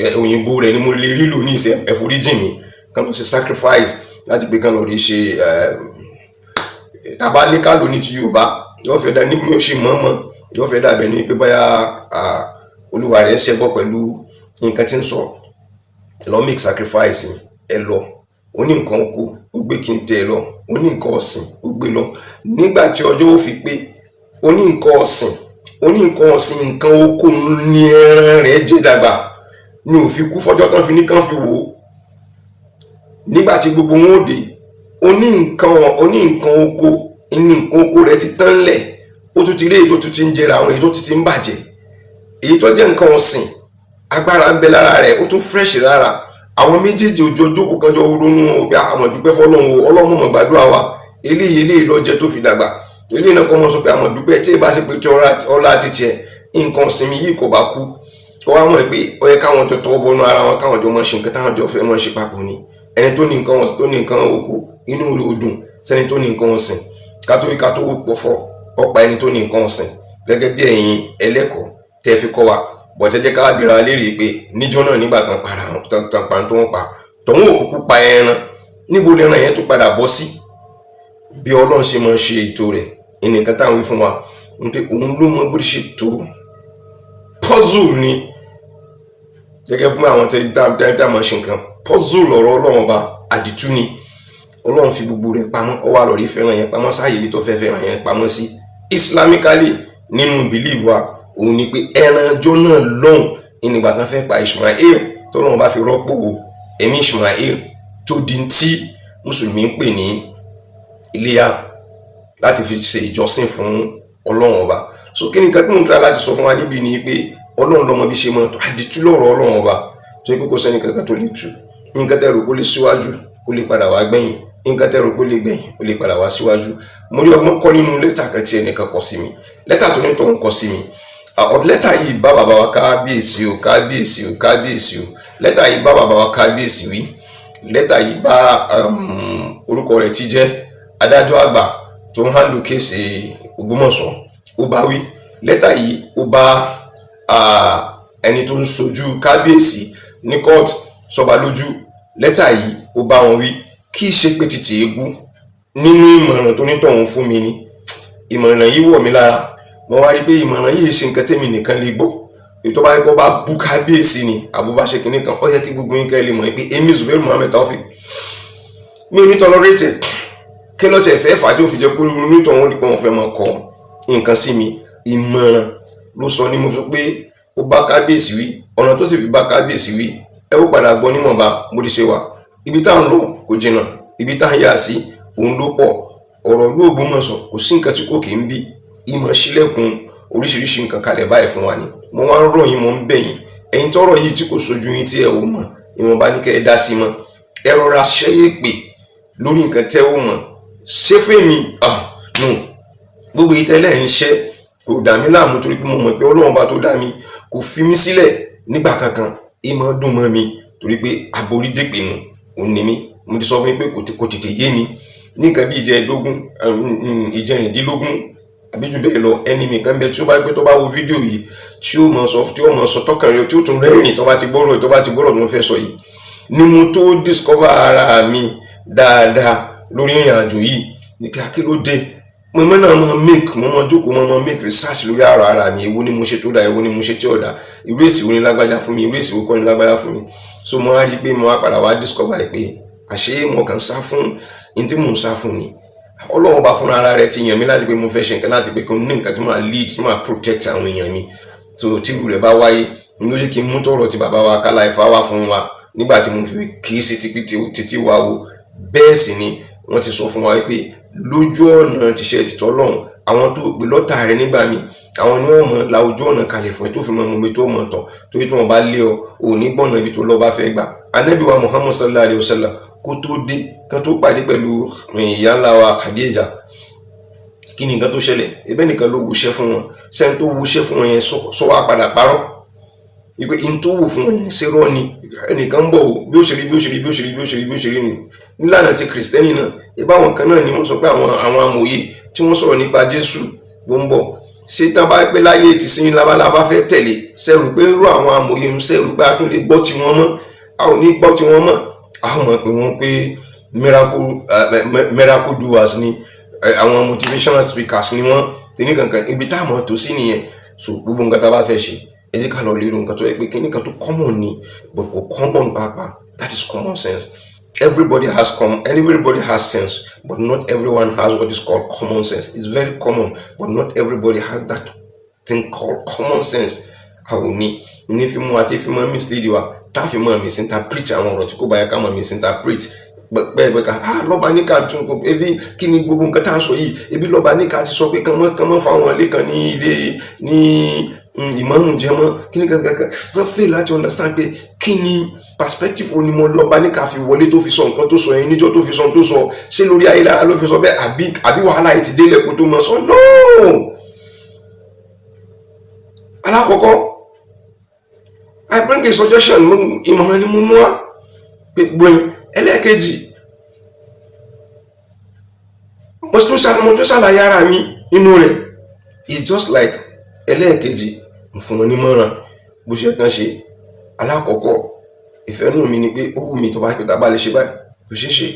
é? Òyìnbó rẹ̀ ni mo lè rí lò ní ìsẹ́, ẹ̀foríjì mi. Kán lọ ṣe sacrifice láti pé kán lọ rí ṣe. Tàbá ní ká lò ní ti Yorùbá, yóò fẹ́ dá ní bí mo ṣe mọ̀ọ́mọ̀, yóò fẹ́ dàbẹ̀ ní pé bóyá olúwa rẹ̀ ń ṣẹbọ pẹ̀lú nǹkan tí ń sọ. Lọ make sacrifice ẹ lọ. Ó ní nǹkan oko, ó gbé kí n tẹ ẹ lọ. Ó ní nǹkan ọ̀sìn, ó gbé lọ. Nígbà tí ọjọ́ ó fi pé, ó ní nǹkan ọ̀sìn, ó ní nǹkan ọ̀sìn, nǹkan oko ní ẹran rẹ̀ jẹ́ dàgbà ní ò fi kú fọ́jọ́ tán fi ní kán fi wò ó. Nígbà tí gbogbo wọn ò dé, ó ní nǹkan oko, ní nǹkan oko rẹ̀ ti tán lẹ̀. Ó tún ti rí èyí tó tún ti ń jẹrà, àwọn èyí tó ti ń bàjẹ́. Èyí tó jẹ́ nǹkan ọ̀sìn, agbára ń bẹ lára rẹ̀, ó tún fresh lára. Àwọn méjèèjì ojú ojókòó kan jọ ronú pé àwọn dúpẹ́ fọlọ́run o, Ọlọ́run mọ̀ gbàdúrà wa. Eléyìí eléyìí ló jẹ tó fi dàgbà. Eléyìí náà kọ́ mọ́ sọ pé àwọn dúpẹ́ tí ì bá ṣe pé tí ọlá ti tiẹ̀, nǹkan ọ̀sìn mi yìí kò bá kú. Kó wá mọ̀ pé ó yẹ káwọn jọ tọwọ́ bọnú ara wọn, káwọn jọ mọ̀ ṣe nǹkan táwọn jọ fẹ́ mọ̀ ṣe papọ̀ ni. Ẹni tó ní nǹkan ọ̀sìn, tó ní nǹkan oko, inú rẹ̀ ò dùn sẹ́ni tó ní nǹkan ọ̀sìn. Kátó wí kátó pọ̀fọ̀, ọ̀pá ẹni tó ní nǹkan ọ̀sìn. Gẹ́gẹ́ bí ẹ̀yin ẹlẹ́kọ̀ọ́ tẹ́ fi kọ́ wa bọ̀tẹ́, jẹ́ ká bìrà léèrè pé níjọ́ náà, nígbà tán para tán pa tó wọ́n pa. Tọ̀hún òkùnkùn pa ẹran, níbo lẹ́ran yẹn tó padà bọ́ sí? Bí Ọlọ́run ṣe máa ń ṣe ètò rẹ̀ ẹnìkan táwọn wí fún wa ní pé òun ló mọ bó ṣe tó puzzle ni, gẹ́gẹ́ fún àwọn tẹ́ dá máa ṣe nǹkan puzzle. Ọ̀rọ̀ Ọlọ́run Ọba àdìtú ni. Ọlọ́run fi gbogbo rẹ̀ pamọ́, ó wá lọ rí fẹ́ràn yẹn pamọ́ sáàyè ibi tó fẹ́ fẹ́ràn yẹn pamọ́ sí. Islamically, nínú belief wa, òun ni pé ẹran ọjọ́ náà lọ́hùn ìnìgbà tán fẹ́ pa Ismail, tọ́lọ́run bá fi rọ́pò ẹ̀mí Ismail tó di tí mùsùlùmí ń pè ní iléyà láti fi ṣe ìjọsìn fún Ọlọ́run Ọba. So kí ni nǹkan tí mo ń try láti sọ fún wa níbí ni pé Ọlọ́run lọ́mọ bí ṣe mọ́ àdìtú lọ́rọ̀ Ọlọ́run Ọba, tó yẹ pé kò sẹ́ni kankan tó lè tú. Nǹkan tẹ́ rò pé ó lè síwájú, ó lè padà wá gbẹ̀yìn. Nǹkan tẹ́ rò pé ó lè gbẹ̀yìn, ó lè padà wá síwájú. Mo rí ọgbọ́n kọ́ nínú lẹ́tà kan tí ẹnìkan kọ sí mi. Lẹ́tà tó ní tó ń kọ sí mi, lẹ́tà yìí bá bàbá wa kábíyèsí o, kábíyèsí o, kábíyèsí o. Lẹ́tà yìí bá bàbá wa kábíyèsí wí. Lẹ́tà yìí bá orúkọ rẹ̀ tí jẹ́ adájọ́ àgbà tó ń handle case Ògbómọ̀ṣọ́, ó bá wí. Lẹ́tà yìí, ó bá ẹni tó ń sojú kábíyèsí ní court sọba lójú. Lẹ́tà yìí, ó bá wọn wí. Kì í ṣe pé títì egbú nínú ìmọ̀ràn tó nítọ̀hún fún mi ni. Ìmọ̀ràn yìí wọ̀ mí lára. Mo wá rí pé ìmọ̀ràn yìí ṣe nǹkan tẹ́mi nìkan lè gbọ́. Ètò bá yẹ kó bá bú kábíyèsí ni àbúbá ṣe kínní kan, ó yẹ kí gbogbo yín kẹ́ lè mọ̀ pé èmi, Zubairu Muhammed Taofik, mi ò ní tolerate. Kí ló tẹ̀ fẹ́ fà tí ó fi jẹ́ pé onítọ̀hún ó di pé wọ́n fẹ́ máa kọ nǹkan sí mi? Ìmọ̀ràn ló sọ ní mo sọ pé ó bá kábíyèsí wí. Ọ̀nà tó sì fi bá kábíyèsí wí, ẹ ó padà gbọ́ níwọ̀nba bó ti ṣe wà. Ibi tá à ń lọ kò jìnnà, ibi tá à ń yà sí òun ló pọ̀. Ọ̀rọ̀ ìlú Ògbómọ̀ṣọ́, kò sí nǹkan tí kò kì í bí ìmọ̀ sílẹ̀kùn oríṣiríṣi nǹkan kalẹ̀ báyìí fún wa ni. Mo wá ń rọ̀ yín, mo ń bẹ̀ yín, ẹ̀yin tọ́rọ̀ yìí tí kò sojú yín, tí ẹ ò mọ̀, ìwọ̀nba ní kẹ́ ẹ dá sí mọ́. Ẹ rọra ṣẹ́yẹ́ pè lórí nǹkan tẹ́ ò mọ̀ ṣé fèmí. Ah no, gbogbo yìí tẹ́lẹ̀ ń ṣẹ́ kò dà mí láàmú, torí pé mo mọ̀ pé Ọlọ́run bá tó dá mi kò fi mí sílẹ̀ nígbà kankan. Ìmọ̀ dùn mọ́ mi torí pé aborí dèpè nù òun ni mí. Mo ti sọ fún yín pé kò tètè yé mi ní nǹkan bí ìjẹ́ẹ̀dógún, ìjẹrìndínlógún àbí jù bẹ́ẹ̀ lọ. Ẹni mi kan bẹ tí ó bá gbé, tó bá wo fídíò yìí, tí ó mọ̀ sọ, tí ó mọ̀ sọ tọkàn rẹ̀, tí ó tún rẹ́rìn tó bá ti gbọ́rọ̀ tó ń fẹ́ sọ yìí ni mo tó discover ara mi dáadáa lórí ìrìn àjò yìí. Ní kí akílódé mo mọ náà mo make mo mọ jókòó, mo mọ make research lórí ara mi. Èwo ni mo ṣe tó dáa? Èwo ni mo ṣe tí ò dáa? Irú èsì wo ni lágbájá fún mi? Irú èsì wo kọ́ ni lágbájá fún mi? So mo wá rí i pé mo wá padà wá discover pé àṣé mo kàn sá fún ní tí mò ń sá fún ni. Ọlọ́run bá fúnra ara rẹ̀ ti yàn mí láti pé mo fẹ́ ṣe nǹkan, láti pé kí n ní nǹkan tí màá lead, tí màá protect àwọn èèyàn mi. So tíru rẹ̀ bá wáyé ló jẹ́ kí n mú tọ̀rọ̀ tí bàbá wa Kálá Ifá wá fún wa nígbà tí mo fi kì í ṣe títí wa o. Bẹ́ẹ̀ sì ni wọ́n ti sọ fún wa pé lójú ọ̀nà tíṣẹ́ tìtọ́ lọ́hùn, àwọn tó gbé lọ́tà rẹ nígbà míì, àwọn ni wọ́n mọ̀ la ojú ọ̀nà kalẹ̀ fún ẹ tó fi mọ ibi tó mọ̀ tọ̀, torí tí wọ́n bá lé ọ, ò ní gbọ̀nà ibi tó lọ bá fẹ́ gbà. Ànábì wa Muhammad sallallahu alayhi wa sallam, kó tó dé kán tó pàdé pẹ̀lú ìyá ńlá wa Khadija, kí ni nǹkan tó ṣẹlẹ̀? Ẹbẹ́ nìkan ló wùṣẹ́ fún wọn. Sẹ́ni tó wùṣẹ́ fún wọn yẹn sọ wá padà parọ́ ìpè in tó wù fún wọn yẹn, ṣe rọ́ ni? Ẹnìkan ń bọ̀ o, bí ó ṣe rí, bí ó ṣe rí, bí ó ṣe rí, bí ó ṣe rí, bí ó ṣe rí ni. Nílànà ti kìrìsìtẹ́nì náà, ìbá àwọn kan náà ni wọ́n sọ pé àwọn amòye tí wọ́n sọ̀rọ̀ nípa Jésù ló ń bọ̀. Ṣé tán bá pé láyé ti sin labalábá fẹ́ tẹ̀lé, sẹ́rù pé irú àwọn amòye ń sẹ́rù pé a tún lè gbọ́ tiwọn mọ́? A ò ní gbọ́ tiwọn mọ́. A mọ̀ pé wọ́n pé miracle doers ni, àwọn motivational speakers ni wọ́n ti ní kankan. Ibi tá a mọ̀ tó sí nìyẹn. So gbogbo nǹkan tá a bá fẹ́ ṣe, ẹ jẹ́ ká lọ lérò nǹkan tó yẹ pé kíní kan tó common ni, but kò common pàápàá. That is common sense. Everybody has sense, but not everyone has what is called common sense. It's very common, but not everybody has that thing called common sense. A ò ní fi mú àti fi mọ́ mislead wa, tá a fi mọ́ misinterpret àwọn ọ̀rọ̀ tí kò bá yẹ ká mọ́ misinterpret pẹ́ẹ́pẹ́ ká ah lọ́ba ní ká tún ebi. Kí ni gbogbo nǹkan tá a sọ yìí? Ebi lọ́ba ní ká ti sọ pé kàn mọ́ fáwọn ilé kan ní ilé ní ìmọ̀ọ́mù jẹ́ mọ́. Kí ni kankan wọ́n fail láti understand pé kí ni perspective wo ni mo lọ́ba ní ká fi wọlé tó fi sọ nǹkan tó sọ yẹn níjọ́ tó fi sọ nǹkan tó sọ? Ṣé lórí ayélujára ló fi sọ bẹ́ẹ̀, àbí wàhálà yìí ti délẹ̀ kó tó mọ̀ sọ? No. Alákọ̀ọ́kọ́, I bring a suggestion. Ìmọ̀ràn ni mo mú wá pé gbóyin. Ẹlẹ́ẹ̀kejì, mo tún ṣàlàyé ara mi nínú rẹ̀. It's just like ẹlẹ́ẹ̀kejì, mo fún wọn nímọ̀ràn bó ṣe kàn ṣe. Alákọ̀ọ́kọ́, Ìfẹ́ nù mí ni pé ó wù mí tó bá pé tá a bá lè ṣe báyìí. Kò ṣeé ṣe.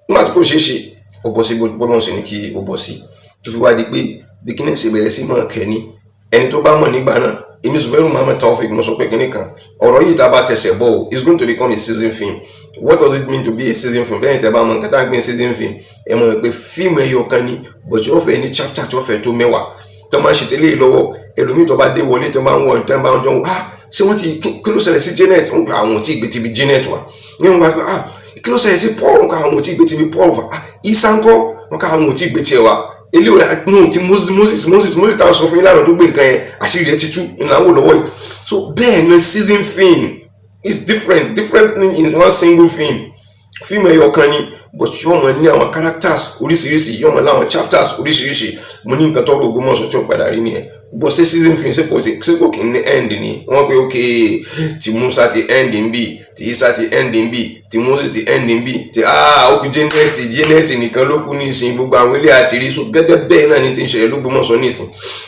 Nígbà tí kò ṣeé ṣe, ó bọ́ sí bọ́lọ́run sì ní kí ó bọ́ sí, tó fi wá di pé bí kíní ṣe bẹ̀rẹ̀ sí mọ̀ kẹ́ni. Ẹni tó bá mọ̀ nígbà náà, èmi Zubairu Muhammed Taofeek, mo sọ pé kíní kan, ọ̀rọ̀ yìí tá a bá tẹsẹ̀ bọ̀ o, it's going to become a season film. What does it mean to be a season film? Bẹ́ẹ̀ ni, tẹ́ bá mọ̀ nǹkan tá à ń gbé season film, ẹ mọ̀ pé fíìmù ẹyọ kan ni, but yóò fẹ́ ní chapter tí ó fẹ́ tó 10 tó máa ń ṣe tẹ́lẹ̀ lọ́wọ́. Ẹlòmíì tó bá dé wọlé, tó máa ń wọ, tó máa ń jọ, ah, ṣé wọ́n ti, kí ló ṣẹlẹ̀ sí Janet? Wọ́n gba àwọn ò tí ì gbé tibi Janet wá ní. Wọ́n gba, ah, kí ló ṣẹlẹ̀ sí Paul? Wọ́n gba àwọn ò tí ì gbé tibi Paul wá. Ah, Isa ńkọ́? Wọ́n ká àwọn ò tí ì gbé tiẹ̀ wá. Eléyìí rẹ̀ nù ti Moses, Moses, Moses, Moses táwọn sọ fún yín lánàá tó gbé nǹkan yẹn, àṣírí rẹ̀ ti tú ìnáwó lọ́wọ́ yìí. So bẹ́ẹ̀ ni, season film is different different thing in one single film. Fíìmù ẹyọ kan ni, but yóò mọ ní àwọn characters oríṣiríṣi, yóò mọ ní àwọn chapters oríṣiríṣi. Mo ní nǹkan tọrọ Ògbómọ̀ṣọ́ tí ó padà rí nìyẹn. Bó ṣe season film, ṣe kò kí ní end ni? Wọ́n pe ok, ti Musa ti end ń bì, ti Isa ti end ń bì, ti Moses ti end ń bì, ti ah, ó kù Janet. Janet nìkan ló kù nísìn, gbogbo àwọn ilé àti rí. So gẹ́gẹ́ bẹ́ẹ̀ náà ni ti ń ṣẹlẹ̀ l'Ógbómọ̀ṣọ́ nísìn.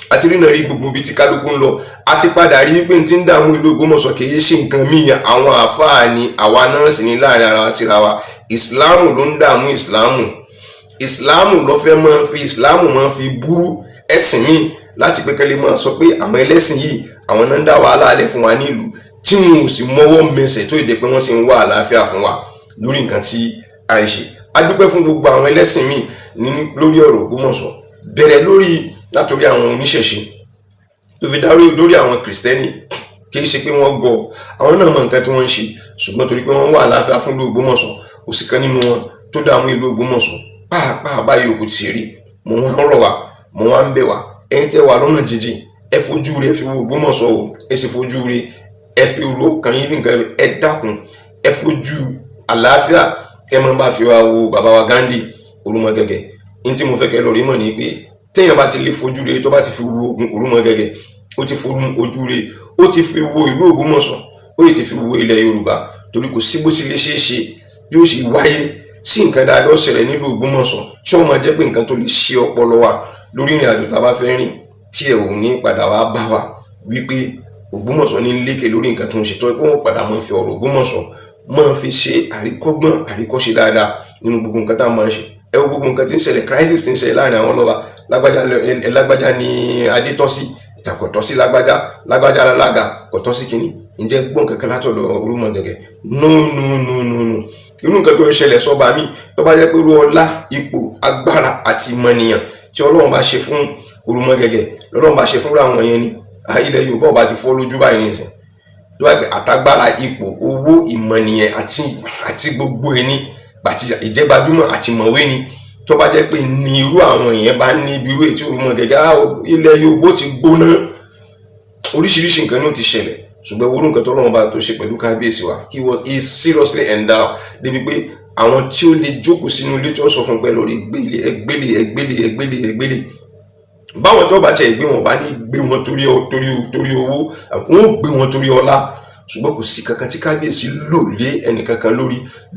Àti rí náà rí gbogbo ibi tí kálukú ń lọ, àti padà rí pé n ti ń dààmú ìlú Ògbómọ̀ṣọ́ kì í ṣe nǹkan míì, àwọn àáfàá ni. Àwa náà sì ní láàrin ara wa síra wa. Ìsìláàmù ló ń dààmú ìsìláàmù. Ìsìláàmù ló fẹ́ máa fi ìsìláàmù máa fi bú ẹ̀sìn míì, láti pé kẹ́lẹ́ máa sọ pé àwọn ẹlẹ́sìn yìí, àwọn náà ń dá wàhálà alẹ́ fún wa nílùú, tí wọn ò sì mọ́wọ́ mẹsẹ̀, tó jẹ́ pé wọ́n sì ń wá àlàáfíà fún wa lórí nǹkan tí a ń ṣe. A dúpẹ́ fún gbogbo àwọn ẹlẹ́sìn míì ní lórí ọ̀rọ̀ Ògbómọ̀ṣọ́, bẹ̀rẹ̀ lórí látòrí àwọn oníṣẹ̀ṣe tó fi dárí lórí àwọn Kìrìsìtẹ́nì. Kì í ṣe pé wọ́n gọ̀, àwọn náà mọ nǹkan tí wọ́n ń ṣe, ṣùgbọ́n torí pé wọ́n wà àlàáfíà fún ìlú Ògbómọ̀ṣọ́, kò sí kan nínú wọn tó dààmú ìlú Ògbómọ̀ṣọ́ pàápàá. Báyìí òkú ti ṣe rí. Mo wá ń rọ̀ wá, mo wá ń bẹ̀ wá, ẹ̀yin tẹ́ wà lọ́nà jíjìn, ẹ fojú rẹ fi wo Ògbómọ̀ṣọ́ o. Ẹ sì fojú rẹ, ẹ fi ro kàn yín nǹkan. Ẹ dákun, ẹ fojú àlàáfíà, ẹ máa bá fi wá wo bàbá wa Ghandi Orúmọgẹ́gẹ́. Ní tí mo fẹ́ kẹ́ lórí mọ̀ ní pé téèyàn bá ti lè fojú rẹ, tó bá ti fi wo Orúmọgẹ́gẹ́, ó ti fojú ojú rẹ, ó ti fi wo ìlú Ògbómọ̀ṣọ́, ó sì ti fi wo ilẹ̀ Yorùbá, torí kò sí bó ti lè ṣeé ṣe yóò sì wáyé sí nǹkan dáadáa ó ṣẹlẹ̀ nílùú Ògbómọ̀ṣọ́, tí ó máa jẹ́ pé nǹkan tó lè ṣe ọpọlọ wa lórí ìrìn àjò tá a bá fẹ́ rìn, tí ẹ ò ní padà wá bá wa wípé Ògbómọ̀ṣọ́ ní lékè lórí nǹkan tó ń ṣe, tó ẹ pé wọ́n padà máa fi ọ̀rọ̀ Ògbómọ̀ṣọ́ máa fi ṣe àríkọ́gbọ́n, àríkọ́ṣe dáadáa nínú gbogbo nǹkan tá a máa ń ṣe. Ẹ wo gbogbo nǹkan tí ń ṣẹlẹ̀, crisis tí ń ṣẹlẹ̀ láàrin àwọn lọ́ba. Lágbájá, lágbájá ní adétọ́sí, ìtàkọ̀ tọ́ sí lágbájá, lágbájá alága kò tọ́ sí kínní. Ǹjẹ́ gbọ́n kankan látọ̀dọ̀ Orúmọgẹ́gẹ́? No, no, no, no, no. Irú nǹkan tó ń ṣẹlẹ̀ sọ́ba mi, tó bá jẹ́ pé irú ọlá, ipò, agbára àti ìmọ̀nìyàn tí Ọlọ́run bá ṣe fún Orúmọgẹ́gẹ́ lọ́lọ́run bá ṣe fúnra àwọn yẹn ni, ilẹ̀ Yorùbá ọba ti fọ́ lójú báyìí nìsín. Tó bá gbé àtagbára, ipò, owó, ìmọ̀nìyàn àti gbogbo ẹni àti ìjẹ́gbajúmọ̀ àti mọ̀wé ni, tó bá jẹ́ pé ní irú àwọn èèyàn bá ní ibi irú ètò Orúmọgẹ́gẹ́, ilẹ̀ Yorùbá ti gbóná, oríṣiríṣi nǹkan ní ó ti ṣẹlẹ̀. Ṣùgbọ́n owó nǹkan tó lọ́wọ́ bá tó ṣe pẹ̀lú kábíyèsí wa, he is seriously endowed, débi pé àwọn tí ó lè jókòó sínú ilé tí ó sọ fún pé lórí gbélé ẹgbélé ẹgbélé ẹgbélé ẹgbélé, báwọn tí wọ́n bá tiẹ̀ gbé wọn bá ní gbé wọn torí owó, wọn ò gbé wọn torí ọlá. Ṣùgbọ́n kò sí kankan tí kábíyèsí lò lé ẹnìkankan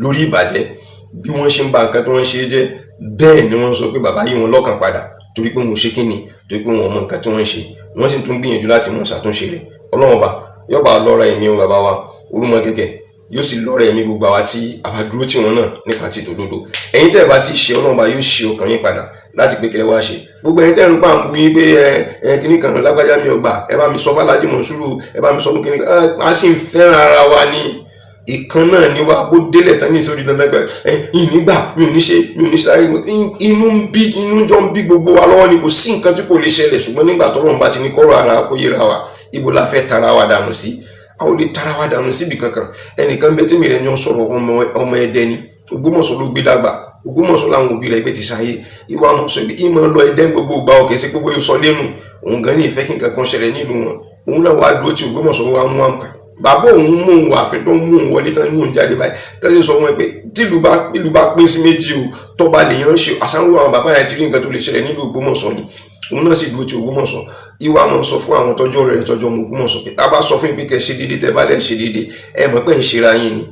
lórí ìbàjẹ́. Bí wọ́n ṣe ń ba nǹkan tí wọ́n ṣe jẹ́, bẹ́ẹ̀ ni wọ́n sọ pé bàbá yìí wọn lọ́kàn padà, torí pé wọn ò ṣe kíni, torí pé wọn mọ nǹkan tí wọ́n ń ṣe, wọ́n sì tún gbìyànjú láti mọ̀ ṣàtúnṣe rẹ̀. Ọlọ́run ọba yóò bá lọ́ra ẹ̀mí bàbá wa Orúmọgẹ́gẹ́, yóò sì lọ́ra ẹ̀mí gbogbo àwa tí a bá dúró tì wọ́n náà nípa ti tòdodo. Ẹ̀yin tẹ́ ẹ bá ti ṣe, Ọlọ́run ọba yóò ṣe ọkàn yín padà láti pé kẹ́ ẹ wá ṣe. Gbogbo ẹ̀yin tẹ́ ẹ ń pa ń bu yín pé ẹ ẹ kíní kan lágbájá mi ò gbà, ẹ bá mi sọ f'Alájì Mọ̀nsúrù, ẹ bá mi sọ fún kíní kan, a sì ń fẹ́ràn ara wa ní ìkan náà ní wa. Bó délẹ̀ tán ní ìsòrí dandan gbẹ ẹ ìnígbà mi ò ní ṣe, mi ò ní sáré. Inú ń bí, inú jọ ń bí gbogbo wa lọ́wọ́ ni. Kò sí nǹkan tí kò lè ṣẹlẹ̀, ṣùgbọ́n nígbà tọ́lọ́run bá ti ní kọ́rọ̀ ara kó yẹra wa, ibo la fẹ́ tara wa dànù sí? A ò lè tara wa dànù síbi kankan. Ẹnìkan bẹ tí mi rẹ̀ ń sọ̀rọ̀, ọmọ Ẹdẹ ni, Ògbómọ̀ṣọ́ ló gbé dàgbà, Ògbómọ̀ṣọ́ làwọn òbí rẹ̀ gbé ti ṣayé. Ìwà àwọn sọ ìmọ̀ lọ Ẹdẹ gbogbo ìgbà òkè sí gbogbo sọ lẹ́nu òun gan ní ìfẹ́ kí nǹkan kan ṣẹlẹ̀ nílùú wọn. Òun náà wàá dúró tí Ògbómọ̀ṣọ́ wa mú àmkà bàbá òun mú òun wà fẹ́ tó ń mú òun wọlé tán, mú òun jáde báyìí, tẹ́sí sọ wọn pé tìlú bá ìlú bá pín sí méjì o, tọ́ba lèèyàn ṣe àṣàrò. Àwọn bàbá yẹn ti rí nǹkan tó lè ṣẹlẹ̀ nílùú Ògbómọ̀ṣọ́ ni, òun náà sì dúró ti Ògbómọ̀ṣọ́. Ìwà máa sọ fún àwọn tọ́jọ́ rẹ̀, tọ́jọ́ ọmọ Ògbómọ̀ṣọ́, pé tá a bá sọ fún yín pé kẹ́ ṣe déédéé, tẹ́ bá lẹ̀ ṣe déédéé, ẹ mọ̀ pé ń ṣera yín ni.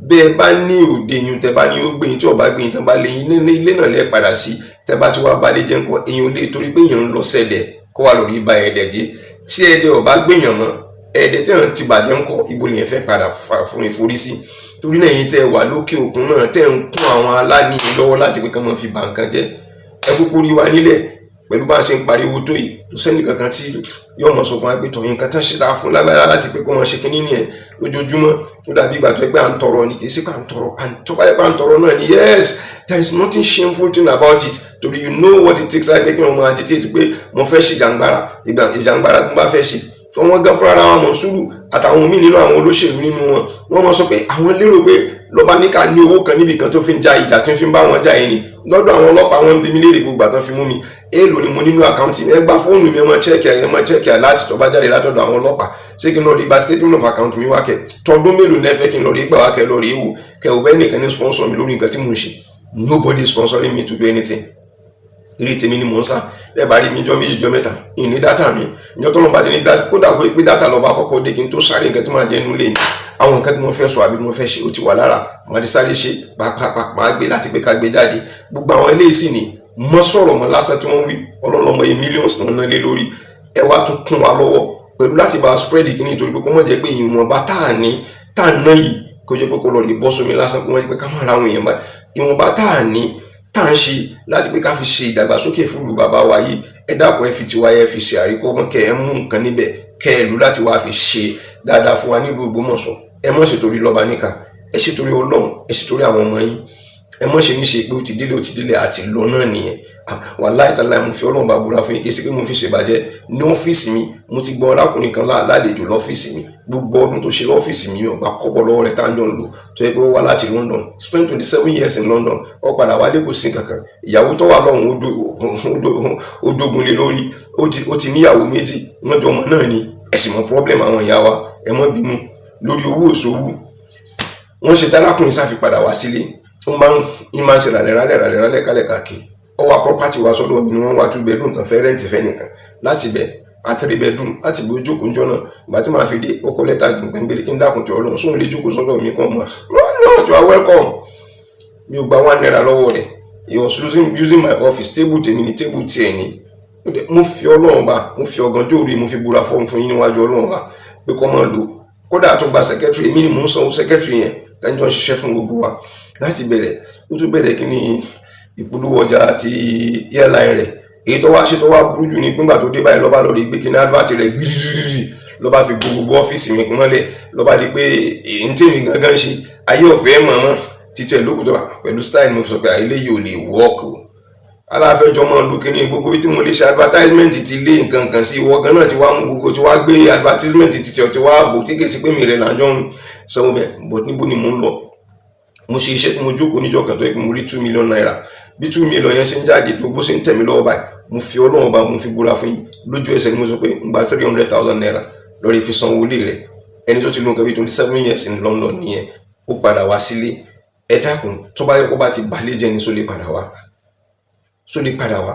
Bẹ́ẹ̀ bá ní òde yín, tẹ́ bá ní ó gbé yín, tí ọba gbé yín tán bá lé yín, ní ilé náà lẹ́ padà sí. Tẹ́ bá ti wá balẹ̀ jẹ́ nǹkan, èèyàn lè torí pé èèyàn ń lọ sẹ́dẹ̀ kó wà lórí ibà ẹ̀dẹ̀ jẹ́. Tí ẹ̀dẹ̀ ọba gbéyàn mọ́, Ẹ̀ẹ́dẹ̀ tí wọ́n ti bàjẹ́ ńkọ́, ibo lèyẹn fẹ́ padà fún ìforí sí? Torí náà, yín tẹ́ wà lókè òkun náà, tẹ́ ń kún àwọn aláníyìn lọ́wọ́ láti pé kán máa fi bà nǹkan jẹ́, ẹ kúkú rí wa nílẹ̀ pẹ̀lú bá a ṣe ń pariwo tó yìí. Tó sẹ́ni kankan tí yóò mọ̀ sọ fún wa pé tọ̀, nǹkan tán ṣe ta fún lágbára láti pé kó wọn ṣe kínní nìyẹn lójoojúmọ́. Ó dàbí ìgbà tó yẹ pé à ń tọrọ ni. Kì í ṣe pé à ń tọrọ. Tó bá yẹ pé à ń tọrọ náà ni, yes, there is nothing shameful thing about it, torí you know what it takes láti pé kí wọ́n máa agitate pé mo fẹ́ ṣe ìjàngbara. Ìjàngbara tó bá fẹ́ ṣe, wọ́n gán fúnra wọn mọ̀ sùúrù àtàwọn míì nínú àwọn olóṣèlú nínú wọn, wọ́n mọ̀ sọ pé àwọn lérò pé lọ́ba níkà ní owó kan níbi kan tó fi ń ja ìjà, tó fi ń bá wọn jà yẹn ni. Lọ́dọ̀ àwọn ọlọ́pàá, wọn ń bi mí léèrè gbogbo àtọ́ fi mú mi, èèlò ni mo nínú account mi? Ẹ gba fóònù mi, ẹ máa check, ẹ máa check láti tó bá jáde látọ̀dọ̀ àwọn ọlọ́pàá. Ṣé kí n lọ rí gba statement of account mi wá kẹ? Tọdún mélòó ní ẹ fẹ́ kí n lọ rí gbà wá kẹ? Lọ rí wò kẹ ò bẹ́ẹ̀ nìkan ní sponsor mi lórí nǹkan tí mò ń ṣe. Nobody is sponsoring me to do anything. Eré tèmi ni mò ń sá. Lẹ́ẹ̀bà rí mi jọ 2, jọ 3, ìní data mi. Ìjọ tó lọ́n bá ti ní, kódà kó pé data lọ́ba kọ́kọ́ dé, kí n tó sáré nǹkan tó máa jẹ́ inú ilé mi, àwọn nǹkan tí mo fẹ́ sọ àbí mo fẹ́ ṣe, ó ti wà lára, màá ti sáré ṣe pàápàá, màá gbé láti pé ká gbé jáde. Gbogbo àwọn eléyìí sì ni mọ́ sọ̀rọ̀ mọ́ lásán tí wọ́n wí ọlọ́lọ́mọ yìí, millions náà ná lé lórí. Ẹ wá tún kún wa lọ́wọ́ pẹ̀lú láti bá spread kìíní, nítorí pé kó mọ̀ jẹ́ pé ìwọ̀nba tá à ní, tá à ná yìí, kó jẹ́ pé kó lọ rí bọ́ sómi lásán, kó wọ́n jẹ́ pé ká má ra àwọn èèyàn báyìí. Ìwọ̀nba tá à ní, tá à ń ṣe láti pé ká fi ṣe ìdàgbàsókè fún ìlú bàbá wa yìí, ẹ dákun, ẹ fi tiwa, ẹ fi ṣe àríkọ́gbọ́n, kẹ ẹ mú nǹkan níbẹ̀, kẹ ẹ lù láti wá fi ṣe dáadáa fún wa nílùú Ògbómọ̀ṣọ́. Ẹ mọ̀ ṣe torí lọ́ba níkà, ẹ ṣe torí Ọlọ́run, ẹ ṣe torí àwọn ọmọ yín. Ẹ mọ̀ ṣe ní ṣe pé ó ti délé, ó ti délé àti lọ náà nìyẹn. Wàláhì tàláhì, mo fi Ọlọ́run bá búra fún yín, kí ẹ ṣe pé mo fi ṣèbàjẹ́. Ní ọ́fíìsì mi, mo ti gbọ́ arákùnrin kan lálejò lọ́fíìsì mi. Gbogbo ọdún tó ṣe lọ́fíìsì mi, mi ò gba kọ́bọ̀ lọ́wọ́ rẹ̀. Tá à ń jọ ń lò tó yẹ pé ó wá láti London, spend 27 years in London, ó padà wálé, kò sí kankan. Ìyàwó tó wà lọ́hùn, ó dógun lé lórí. Ó ti níyàwó méjì, wọ́n jọ ọmọ náà ni. Ẹ sì mọ problem àwọn ìyá wa, ẹ mọ́ bínú lórí owó òṣòwò. Wọ́n ṣe tálákùnrin sáfi padà wá sílé. Ó máa ń ṣe ràlẹ̀ rálẹ̀ ràlẹ̀ rálẹ̀ kálẹ̀ káàkiri. Ó wá property wá sọ́dọ̀ mi ni. Wọ́n wá two bedroom tán fẹ́ rent fẹ́ nìkan láti bẹ̀, àti three bedroom láti bí ojókòó ńjọ́ náà. Ìgbà tí màá fi dé, ó kọ lẹ́tà jìnpẹ̀ngbẹ̀lẹ̀ kí n dákun tí Ọlọ́run sóun lè jókòó sọ́dọ̀ mi kàn mọ́. No, you are welcome. Mi ò gba ₦1 lọ́wọ́ rẹ̀. He was using my office table. Tèmi ni table tiẹ̀ ni. Mo fi Ọlọ́run bá, mo fi ọ̀gànjọ́ òru, mo fi búra fọ́ọ̀mù fún yín níwájú Ọlọ́run bá pé kọ́ máa lò. Kódà tó gba secretary, èmi ni mò ń sanwó secretary yẹn tẹ́jọ́ ń ṣiṣẹ́ fún gbogbo wa. Láti bẹ̀rẹ̀, ó tún bẹ̀rẹ̀ kí ni ìpolówó ọjà àti airline rẹ̀. Èyí tó wá ṣe tó wá burú jù ní gbígbà tó dé báyìí, lọ́ba lórí gbé kí ní advert rẹ̀ gbírírí, lọ́ba fi gbogbo ọ́fíìsì mi mọ́lẹ̀, lọ́ba di pé èyí tí èmi gangan ṣe ayé ọ̀fẹ́ mọ̀mọ́ títẹ̀ lókùtọ̀ pẹ̀lú style. Mo sọ pé àìlè yìí ò lè work o. Aláfẹjọ mọ lu kíní gbogbo bí tí mo lè ṣe advertisement ti lé nǹkan kan sí. Ìwọ gan náà ti wá mú gbogbo, ti wá gbé advertisement ti tẹ, ti wá bò tí kì í ṣe pé mi rẹ̀ là ń jọ ń sanwó bẹ̀. But níbo ni mò ń lọ? Mo ṣe iṣẹ́ tí mo jókòó níjọ́ kan tó yẹ kí mo rí ₦2 million. Bí 2 million yẹn ṣe ń jáde tó, bó ṣe ń tẹ̀ mí lọ́wọ́ báyìí, mo fi Ọlọ́run bá, mo fi búra fún yín, lójú ẹsẹ̀ ni mo sọ pé n gba ₦300,000 lórí fi sanwó ilé rẹ̀. Ẹni tó ti lò nǹkan bí 27 years in London nìyẹn, ó padà wá sílé. Ẹ dákun, tó bá yẹ kó bá ti balẹ̀ jẹ́ ni, só lè padà wá? Só lè padà wá?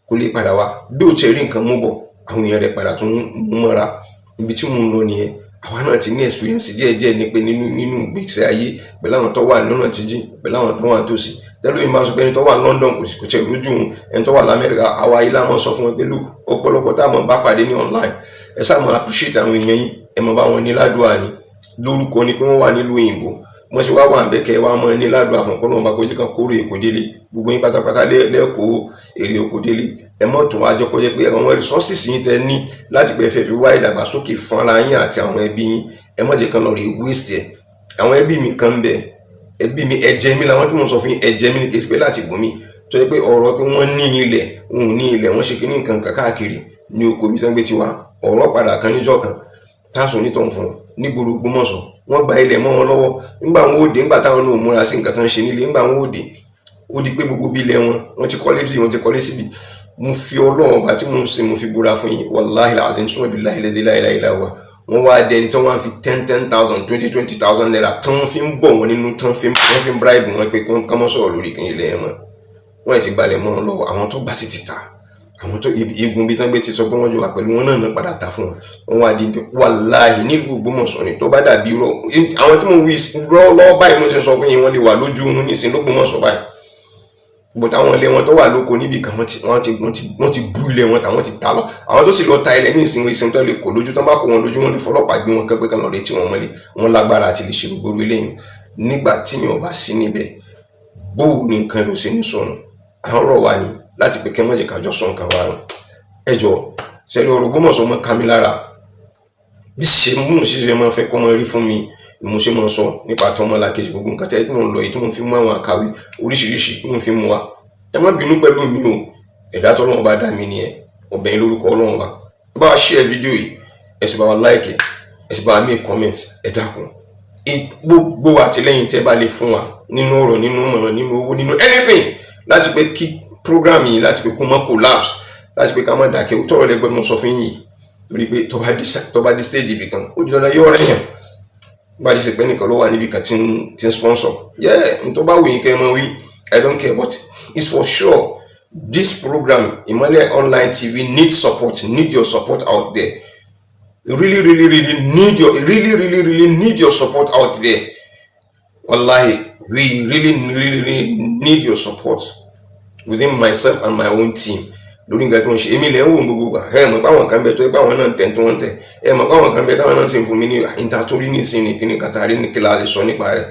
Kò lè padà wá. Bí ó tiẹ̀ rí nǹkan mú bọ̀, àwọn èèyàn rẹ̀ padà tún mú mọ́ra. Ibi tí mò ń lọ nìyẹn. Àwa náà ti ní experience díẹ̀díẹ̀ ní pé nínú ìgbésí ayé pẹ̀lú àwọn tó wà lọ́nà jíjìn, pẹ̀lú àwọn tó wà nítòsí. Tẹ́lẹ̀ mi máa sọ pé ẹni tó wà London kò sì kò tiẹ̀ lójú òun, ẹni tó wà lamẹ́ríkà, àwa ilé àmọ́ sọ fún wọn pé look, ọ̀pọ̀lọpọ̀ tá a mọ̀ bá pàdé ní online, ẹ sáà mọ̀ appreciate àwọn èèyàn yín, ẹ mọ̀ bá wọn ní ládùúgbò ní lórúkọ ni pé wọ́n wà nílùú òyìnbó. Wọ́n ṣe wá wà ń bẹ́kẹ́ wá mọ́ ní ládùúgbò fún kọ́nà ọba kó jẹ́ kan kórè èkó délé. Gbogbo yín pátápátá lẹ́kọ̀ọ́ èrè èkó délé. Ẹ mọ̀ tó wá jọ kọjá pé àwọn resources yín tẹ ní láti pé fẹ́ fi wá ìdàgbàsókè fún ara yín àti àwọn ẹbí yín, ẹ má jẹ́ kan lọ rí waste ẹ̀. Àwọn ẹbí mi kan ń bẹ, ẹbí mi, ẹ̀jẹ̀ mi làwọn tí mo sọ fún yín, ẹ̀jẹ̀ mi ni, kì í ṣe pé láti bò mí tó yẹ pé ọ̀rọ̀ pé wọ́n ní ilẹ̀, wọn ò ní ilẹ̀, wọ́n ṣe kíní nǹkan káàkiri ní oko ibi tí wọ́n gbé ti wá. Ọ̀rọ̀ padà kan níjọ́ kan táàsùn onítọ̀hún fún wọn nígboro Ògbómọ̀ṣọ́, wọ́n gba ilẹ̀ mọ́ wọn lọ́wọ́. Nígbà wọn ò dé, nígbà táwọn náà múra sí nǹkan tó ń ṣe nílé, nígbà wọn ò dé, ó di pé gbogbo bí ilẹ̀ wọn, wọ́n ti kọ́lé sí, wọ́n ti kọ́lé síbi. Mo fi Ọlọ́run ọba tí mo ń sin, mo fi búra fún yín, wàláhì azim, summa billahi lazi la ilaha illa huwa, wọ́n wá dẹni tí wọ́n fi 10,000, 20,000 naira tí wọ́n fi ń bọ̀ wọ́n nínú, tí wọ́n fi ń bribe wọn pé kí wọ́n mọ́ sọ̀rọ̀ lórí kìnìún ilẹ̀ yẹn mọ́. Wọ́n ti gbalẹ̀ mọ́ wọn lọ́wọ́. Àwọn tó gbà sì ti ta, àwọn tó igun bí tán gbé ti sọ pé wọ́n jọ wà pẹ̀lú wọn náà padà ta fún wọn. Wọ́n wá di wàláhì nílùú Ògbómọ̀ṣọ́ ni. Tó bá dàbí irọ́ àwọn tí mo wí lọ́wọ́ báyìí, mo ṣe sọ fún yín, wọ́n lè wà lójú oorun nísìnyí lÓgbómọ̀ṣọ́ báyìí. But àwọn ilé wọn tó wà lóko níbi kan, wọ́n ti bú ilé wọn tàwọn ti ta lọ. Àwọn tó sì lọ ta ilẹ̀ ní ìsinmi ìsinmi tó lè kó lójú, tó bá kó wọn lójú, wọn lè fọlọ́pàá gbé wọn kẹ́pẹ́ kan lọ retí wọn mọ́lé. Wọn lágbára àti lè ṣe gbogbo eléyìí. Nígbà tíyàn bá sí níbẹ̀, bóò ní nǹkan ló ṣe ní sọnù? Àwọn ọ̀rọ̀ wa ni láti pé kẹ́ mọ̀jẹ̀ kájọ sọ nǹkan wa rùn. Ẹ jọ, sẹ́ni ọ̀rọ̀ Ògbómọ̀ṣọ́ mọ́ ká mi lára. Bí ṣe mú ṣíṣe máa fẹ́ kọ́ mọ́ rí fún mi ni mo ṣe máa sọ nípa tọmọlàkejì. Gbogbo nǹkan tẹ́ tí mò ń lọ yìí, tí mò ń fi mú àwọn àkàwé oríṣiríṣi tí mò ń fi mú wa, ẹ má bínú pẹ̀lú mi o. Ẹ̀dá tọ́lọ́run bá dá mi nìyẹn. Ọbẹ̀ yín lórúkọ Ọlọ́run wa, ẹ bá wa share fídíò yìí, ẹ sì bá wa like, ẹ sì bá wa make comment. Ẹ dákun, gbogbo àtìlẹ́yìn tẹ́ bá lè fún wa nínú ọ̀rọ̀, nínú mọ̀ràn, nínú owó, nínú anything, láti pé kí program yìí, láti pé kó má collapse, láti pé ká má dákẹ́. Tọrọ lẹgbẹ́ mo sọ fún yìí, torí pé tó bá dé stage ibì kan, ó di dandan yóò rẹ̀yàn. Bá a ti ṣe pé nìkan ló wà níbi kan tí ń sponsor, yeah, n tó bá wù yín kẹ́ ẹ mọ̀ wí, I don't care, but it's for sure this program, Imole Online TV, needs support, need your support out there. Really, really, really need your, really, really, really need your support out there. Wallahi, we really, really, really need your support within myself and my own team lórí nǹkan tí wọ́n ṣe. Èmi lè ń wò gbogbo gbà. Ẹ mọ̀ pé àwọn kan bẹ tó ẹ pé àwọn náà ń tẹ̀ tí wọ́n ń tẹ̀. Ẹ mọ̀ pé àwọn kan bẹ táwọn náà sì ń fún mi ní ìtàtórí ní ìsinmi kíní kàtàrí ní kíla lè sọ nípa rẹ̀.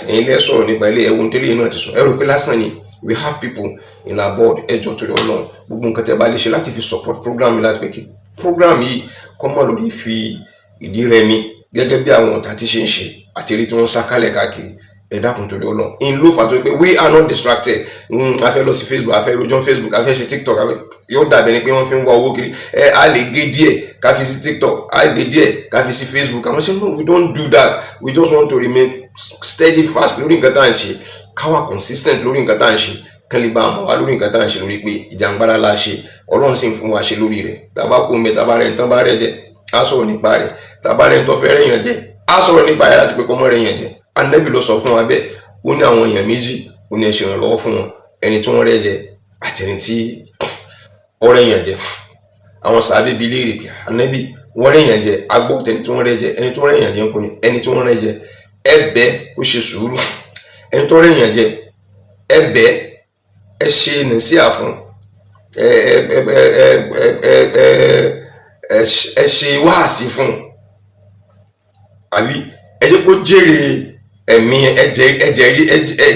Ẹ̀yin lẹ́ sọ̀rọ̀ nípa ilé ẹ̀wọ̀n tẹ́lẹ̀ náà ti sọ. Ẹ rò pé lásán ni? We have people in our board. Ẹ jọ̀ọ́, torí Ọlọ́run, gbogbo nǹkan tẹ́ bá lè ṣe láti fi support program yìí, láti pé kí program yìí kọ́ mọ́ lórí fi ìdí rẹmi gẹ́gẹ́ bí àwọn ọ̀tá tí ṣe ń ṣe àti eré tí wọ́n sá kálẹ̀ káàkiri. Ẹ dákun, torí Ọlọ́run, in ló fà tó pé we are not distracted. A fẹ́ lọ sí Facebook, a fẹ́ rojọ́ Facebook, a fẹ́ ṣe TikTok, a fẹ́ yóò dàbẹ̀ ni pé wọ́n fi ń wá owó kiri. Ẹ a lè gé díẹ̀ ká fi sí TikTok, a lè gé díẹ̀ ká fi sí Facebook. Àwọn ṣe, no, we don't do that. We just want to remain steady fast lórí nǹkan tá à ń ṣe, ká wà consistent lórí nǹkan tá à ń ṣe, kán lè bá a mọ̀ wá lórí nǹkan tá à ń ṣe, lórí pé ìjàngbara la ṣe, Ọlọ́run sì ń fún wa ṣe lórí rẹ̀. Tá a bá kó mẹ́, tá a bá rẹ̀ ń tán bá rẹ̀ jẹ, á sọ̀rọ̀ nípa rẹ̀. Tá a bá rẹ̀ ń tọ́ fẹ́ rẹ̀ yàn jẹ, á sọ̀rọ̀ nípa rẹ̀ láti pé kọ́ mọ́ rẹ̀ yàn jẹ. Ànábì ló sọ fún wa bẹ́ẹ̀. Ó ní àwọn èèyàn méjì, ó ní ẹ ṣe ìrànlọ́wọ́ fún wọn, ẹni tí wọ́n rẹ́ jẹ àti ẹni tí ọ̀rẹ́ yàn jẹ. Àwọn sàábé bi léèrè pé, Ànábì, wọ́n rẹ́ yàn jẹ, agbọ́ tẹni tí wọ́n rẹ́ jẹ, ẹni tó rẹ́ yàn jẹ ń kọ́ ni? Ẹni tí wọ́n rẹ́ jẹ, ẹ bẹ̀ kó ṣe sùúrù. Ẹni tó rẹ́ yàn jẹ, ẹ bẹ̀, ẹ ṣe nàṣíà fún ẹ, ẹ ẹ ẹ ẹ ẹ ẹ ẹ ṣe wáàsí fún, àbí ẹ jẹ́ kó jèrè ẹ̀mí, ẹ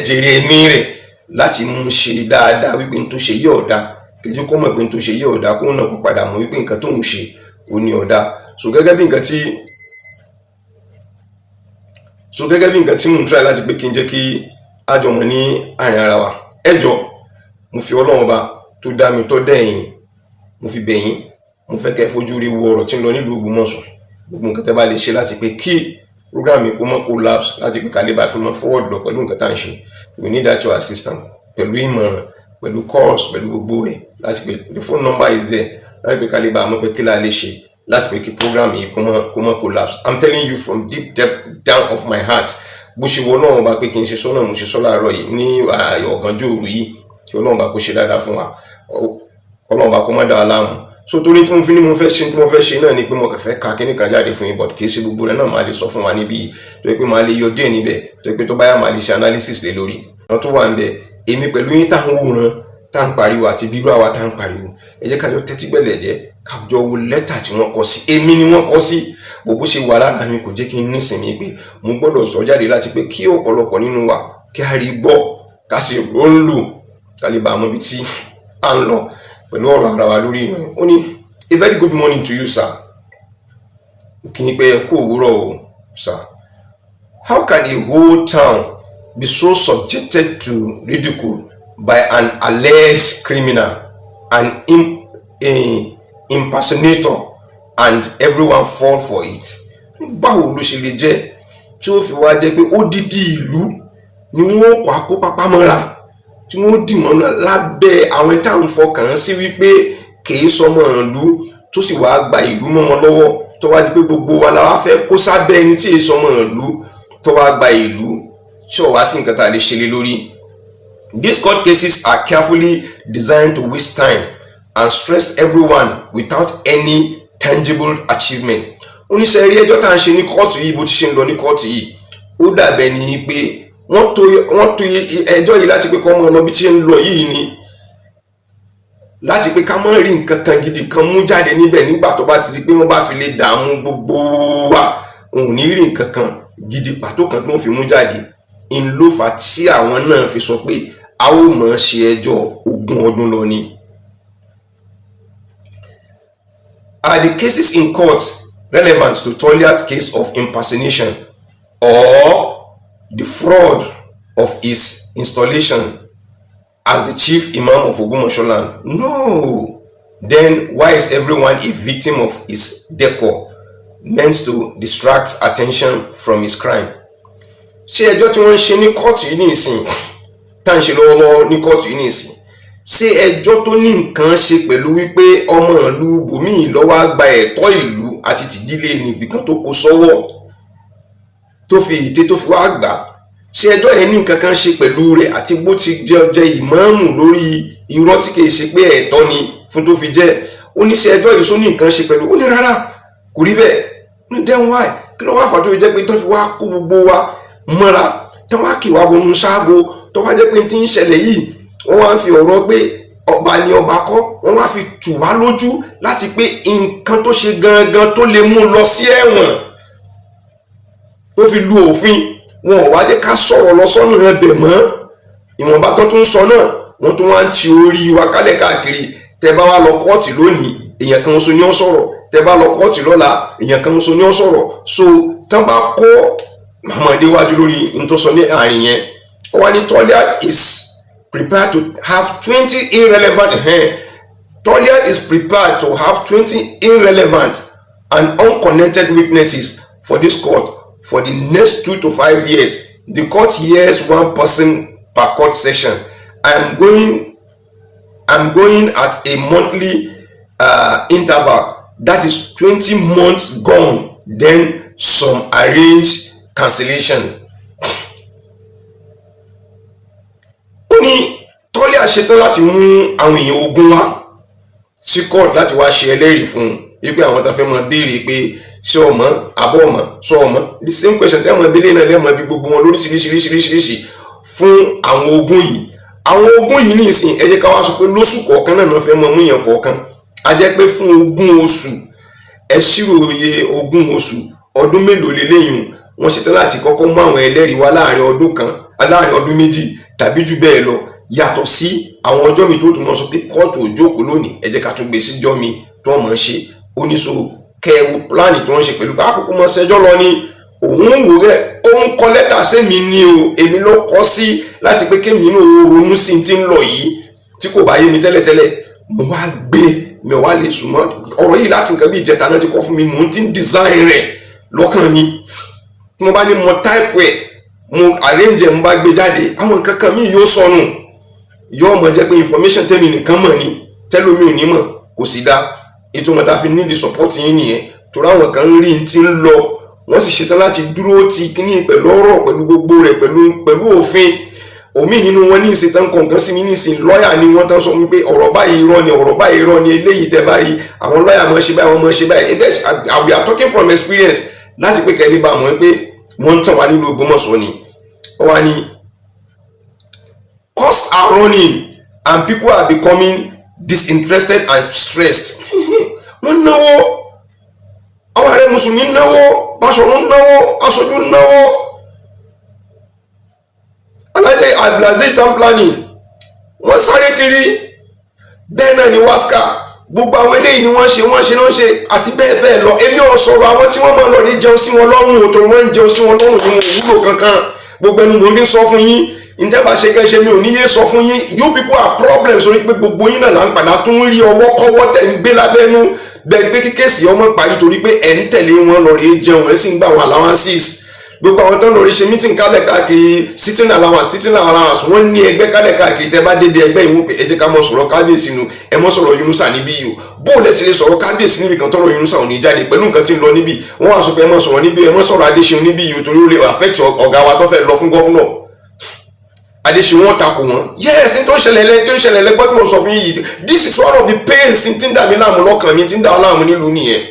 jèrè ẹ̀mí rẹ̀ láti mú ṣe dáadáa, wípé n tó ṣe yí ọ̀dà kẹjú, kó mọ̀ pé n tó ṣe yí ọ̀dà, kó náà kó padà mọ̀ wípé nǹkan tó ń ṣe ò ní ọ̀dà. So gẹ́gẹ́ bí nǹkan tí mò ń try láti pé kí n jẹ́ kí àjọmọ̀ ní àárín ara wa, ẹ jọ, mo fi Ọlọ́run Ọba tó dá mi, tó dẹ̀yìn, mo fi bẹ̀ yín. Mo fẹ́ kẹ́ fojú rí wo ọ̀rọ̀ tí ń lọ nílùú Ògbómọ̀ṣọ́. Gbogbo nǹkan tẹ́ bá lè ṣe láti pé kí program mi kó mọ́ collapse, láti pé ká lè bá fi mọ́ forward lọ pẹ̀lú nǹkan tá à ń ṣe, we need that your assistance, pẹ̀lú ìmọ̀ràn, pẹ̀lú calls, pẹ̀lú gbogbo rẹ̀, láti pé the phone number is there, láti pé ká lè bá a mọ̀ pé kí la lè ṣe láti pé kí program yìí kó mọ́ collapse. I'm telling you from deep depth down of my heart, bó ṣe wọ Ọlọ́run bá pé kí n ṣe sọ́nà, mo ṣe sọ́ láàárọ̀ yìí ní ọ̀gànjọ́ òru yìí. Kí Ọlọ́run bá kó ṣe dáadáa fún wa, Ọlọ́run bá kó má dá wa láàmú. So torí tí mo fi ní mo fẹ́ ṣe tí mo fẹ́ ṣe náà ni pé mo kàn fẹ́ ka kíní kan jáde fún yín, but kì í ṣe gbogbo rẹ̀ náà máa lè sọ fún wa níbí yìí, tó yẹ pé máa lè yọ díẹ̀ níbẹ̀, tó yẹ pé tó bá yá máa lè ṣe analysis lé lórí. Àwọn tó wà ń bẹ, èmi pẹ̀lú yín tá à ń wòran, tá à ń pariwo, àti bírú àwa tá à ń pariwo, ẹ jẹ́ ká jọ tẹ́tí gbẹ̀lẹ̀ jẹ́ ká jọ wo lẹ́tà tí wọ́n kọ sí. Èmi ni wọ́n kọ sí. Bó ṣe wà lára mi kò jẹ́ kí n nísìnyí pé mo gbọ́dọ̀ sọ jáde láti pé kí ọ̀pọ̀lọpọ̀ nínú wa kí a rí gbọ́, ká sì rò ń lò, ká lè bá a mọ ibi tí à ń lọ pẹ̀lú ọ̀rọ̀ ara wa lórí ìrìn. Ó ní, "A very good morning to you, sir." Kí ni pé ẹ kú òwúrọ̀ o, sir. "How can a whole town be so subjected to ridicule by an alleged criminal and impersonator and everyone fall for it?" Báwo ló ṣe lè jẹ́ tí ó fi wá jẹ́ pé odidi ìlú ni wọ́n kọ́ akó pápá mọ́ra, tí wọ́n dì wọ́n lábẹ́ àwọn táwọn fọkàn sí wípé kìí sọmọ ìlú, tó sì wá gba ìlú mọ́ wọn lọ́wọ́, tó wá di pé gbogbo wa la wá fẹ́ kó sábẹ́ ẹni tí èé sọmọ ìlú tó wá gba ìlú tí ò wá sí nǹkan tá a lè ṣe lé lórí? "These court cases are carefully designed to waste time and stress everyone without any tangible achievement." Oníṣẹ́ rí ẹjọ́ tá à ń ṣe ní kóòtù yìí, bó ti ṣe ń lọ ní kóòtù yìí, ó dàbẹ̀ ni pé Wọ́n to ẹjọ́ yìí láti pé kọ́ mọ́ lọ bí tí ń lọ yìí ni, láti pé ká má rí nǹkan kan gidi kan mú jáde níbẹ̀. Nígbà tó bá ti di pé wọ́n bá fi lè dààmú gbogbo wa, òun ò ní rí nǹkan kan gidi pàtó kan tí wọ́n fi mú jáde ń ló fà tí àwọn náà fi sọ pé a ó mọ̀ ọ́n ṣe ẹjọ́ 20 ọdún lọ ni. Are the cases in court relevant to Toliat's case of impersonation or the fraud of his installation as the chief imam of Ogbomoso land? No. Then why is everyone a victim of his decor meant to distract attention from his crime? Ṣé ẹjọ́ tí wọ́n ń ṣe ní kóòtù yìí ní ìsìn, tá à ń ṣe lọ́wọ́lọ́wọ́ ní kóòtù yìí ní ìsìn, ṣé ẹjọ́ tó ní nǹkan ṣe pẹ̀lú wípé ọmọ ìlú bòmíì lọ́wọ́ á gba ẹ̀tọ́ ìlú àti tìdílé nìbìkan tó kó sọ́wọ́, tó fi ìdè tó fi wá gbà á, ṣé ẹjọ́ yẹn ní nǹkan kan ṣe pẹ̀lú rẹ̀ àti bó ti jẹ́ ìmáàmù lórí irọ́ tí kìí ṣe pé ẹ̀tọ́ ni fún tó fi jẹ́? Ó ní ṣe ẹjọ́ yìí só ní nǹkan ṣe pẹ̀lú? Ó ní rárá, kò rí bẹ́ẹ̀. Ó ní then why? Kí ló wá fà tó fi jẹ́ pé tó fi wá kó gbogbo wa mọ́ra, tó wá kì wá bọnú ṣáàbò, tó wá jẹ́ pé tí ń ṣẹlẹ̀ yìí, wọ́n wá ń fi ọ̀rọ̀ pé ọba ni ọba kọ́, wọ́n wá fi tù wá lójú láti pé nǹkan tó ṣe gangan tó lè mú lọ sí ẹ̀wọ̀n, tó fi lu òfin, wọn ò wá jẹ́ ká sọ̀rọ̀ lọ sọ́nà ẹbẹ̀ mọ́. Ìwọ̀nba tó tún sọ náà, wọ́n tún wá ń ti orí wa kálẹ̀ káàkiri. Tẹ́ bá wá lọ kóòtù lónìí, èèyàn kan ṣoṣo ni ó sọ̀rọ̀. Tẹ́ bá lọ kóòtù lọ́la, èèyàn kan ṣoṣo ni ó sọ̀rọ̀. So tán bá kó Muhammad wájú lórí n tó sọ ní àárín yẹn, ó wá ní Toliat is prepared to have 20 irrelevant, Toliat is prepared to have 20 irrelevant and unconnected witnesses for this court for the next 2 to 5 years. The court hears one person per court session. I'm going at a monthly interval. That is 20 months gone, then some arranged cancellation. Ó ní Tọ́lá ṣetán láti mú àwọn èèyàn 20 wá sí court láti wá ṣe ẹlẹ́rìí fún un, wípé àwọn tó fẹ́ mọ béèrè pé ṣé ọmọ àbọ̀ ọmọ sọ ọmọ, the same question tẹ́wọ̀n abẹ́lé náà lẹ́mọ̀ bí gbogbo wọn lóríṣiríṣiríṣiríṣi fún àwọn 20 yìí. Àwọn 20 yìí ní ìsìn, ẹ jẹ́ ká wá sọ pé lóṣù kọ̀ọ̀kan náà fẹ́ mọ mú èèyàn kọ̀ọ̀kan. A jẹ́ pé fún 20 oṣù, ẹ ṣírò iye 20 oṣù, ọdún mélòó leléyìn? Wọ́n ṣetán láti kọ́kọ́ mú àwọn ẹlẹ́rìí wá láàrin ọdún kan, láàrin ọdún 2 tàbí jù bẹ́ẹ̀ lọ, yàtọ̀ sí àwọn ọjọ́ mi tó tún mọ́ sọ pé kóòtù ò jókòó lónìí, ẹ jẹ́ ká tún gbé síjọ́ mi tó wọ́n mọ̀ ń ṣe. Oníṣòwò kẹwò plan tí wọ́n ṣe pẹ̀lú àkókò mọ́ ṣẹjọ́ lọ ni òun ń wò rẹ̀. Ó ń kọ lẹ́tà sẹ́mi ni o, èmi ló kọ sí láti pé kémi náà ó ronú sí ti ń lọ yìí tí kò bá yé mi tẹ́lẹ̀tẹ́lẹ̀. Mo wá gbé mi ò wá lè sùn mọ́ ọ̀rọ̀ yìí. Láti nǹkan bí ìjẹta náà ti kọ́ fún mi, mò ń ti ń design rẹ̀ lọ́kàn mi. Tí mo bá ní mo type ẹ̀, mo arrange ẹ̀, mo bá gbé jáde, àwọn nǹkan kan míì yóò sọnù, yóò mọ̀ jẹ́ pé information tẹ́mi nìkan mọ̀ ni tẹ́lómi ò ní mọ̀, kò sì dáa. Ìtumọ̀ tá a fi need support yín nìyẹn, torí àwọn kan ń rí ti ń lọ, wọ́n sì ṣetán láti dúró ti kíní pẹ̀lú ọ̀rọ̀, pẹ̀lú gbogbo rẹ̀, pẹ̀lú òfin. Òmí nínú wọn ní ìsìn tán kọ̀ọ̀kan sí mi ní ìsìn, lọ́ọ̀yà ni wọ́n, tán sọ wípé ọ̀rọ̀ báyìí irọ́ ni, ọ̀rọ̀ báyìí irọ́ ni. Eléyìí tẹ́ bá rí àwọn lọ́ọ̀yà máa ṣe báyìí, wọ́n máa ṣe báyìí. We are talking from experience láti pé kẹ́lẹ́ bá mọ̀ pé wọ́n ń tàn wá nílùú Ògbómọ̀ṣọ́ ni. Ó wá ní costs are running and people are becoming disinterested and stressed. Wọ́n náwó, àwọn ààrẹ mùsùlùmí náwó, Báṣọ̀run náwó, aṣojú náwó, alájẹ Abdulaziz town planning, wọ́n sáré kiri, bẹ́ẹ̀ náà ni waska. Gbogbo àwọn eléyìí ni wọ́n ṣe, wọ́n ṣe, wọ́n ṣe àti bẹ́ẹ̀ bẹ́ẹ̀ lọ. Èmi ò sọ̀rọ̀ àwọn tí wọ́n máa lọ rí jẹun sí wọn lọ́rùn o, torí wọ́n ń jẹun sí wọn lọ́rùn ní wọn ò wúlò kankan. Gbogbo ẹnu mò ń fi sọ fún yín, ntẹ́ bá ṣe kẹ́ṣe, mi ò ní yé sọ fún yín. You people are problems, orí pé gbogbo yín náà là ń padà tún rí ọwọ́ kọ́wọ́ tẹ̀ ń gbé lábẹ́nú bẹ́ẹ̀ pé kí case ọmọ parí, torí pé ẹ̀ ń tẹ̀lé wọn lọ rí jẹun, ẹ̀ sì ń gbà wọn allowances. Gbogbo àwọn tó ń lọ rí ṣe meeting kálẹ̀ káàkiri, sitting allowance, sitting allowance, wọ́n ní ẹgbẹ́ kálẹ̀ káàkiri. Tẹ́ bá débi ẹgbẹ́ ìwọ̀n pé ẹ jẹ́ ká mọ̀ sọ̀rọ̀ kábíyèsí nu, ẹ mọ̀ sọ̀rọ̀ Yunusa níbí yìí o. Bó o lẹ sì lè sọ̀rọ̀ kábíyèsí níbi kan tọ́rọ̀ Yunusa ò ní jáde pẹ̀lú nǹkan tí ń lọ níbí? Wọ́n wá sọ pé ẹ mọ̀ sọ̀rọ̀ níbí, ẹ mọ̀ sọ̀rọ̀ Adéṣeun níbí yìí o, torí ó lè affect ọ̀gá wa tó fẹ́ lọ fún governor Adéṣeun, wọn takò wọn. Yes, n tó ń ṣẹlẹ̀ lẹ, tó ń ṣẹlẹ̀ lẹ gbọ́dọ̀ mọ̀ sọ fún yìí. This is one of the pains tí ń dà mí láàmú lọ́kàn mi, tí ń dà ọ́ láàmú nílùú nìyẹn.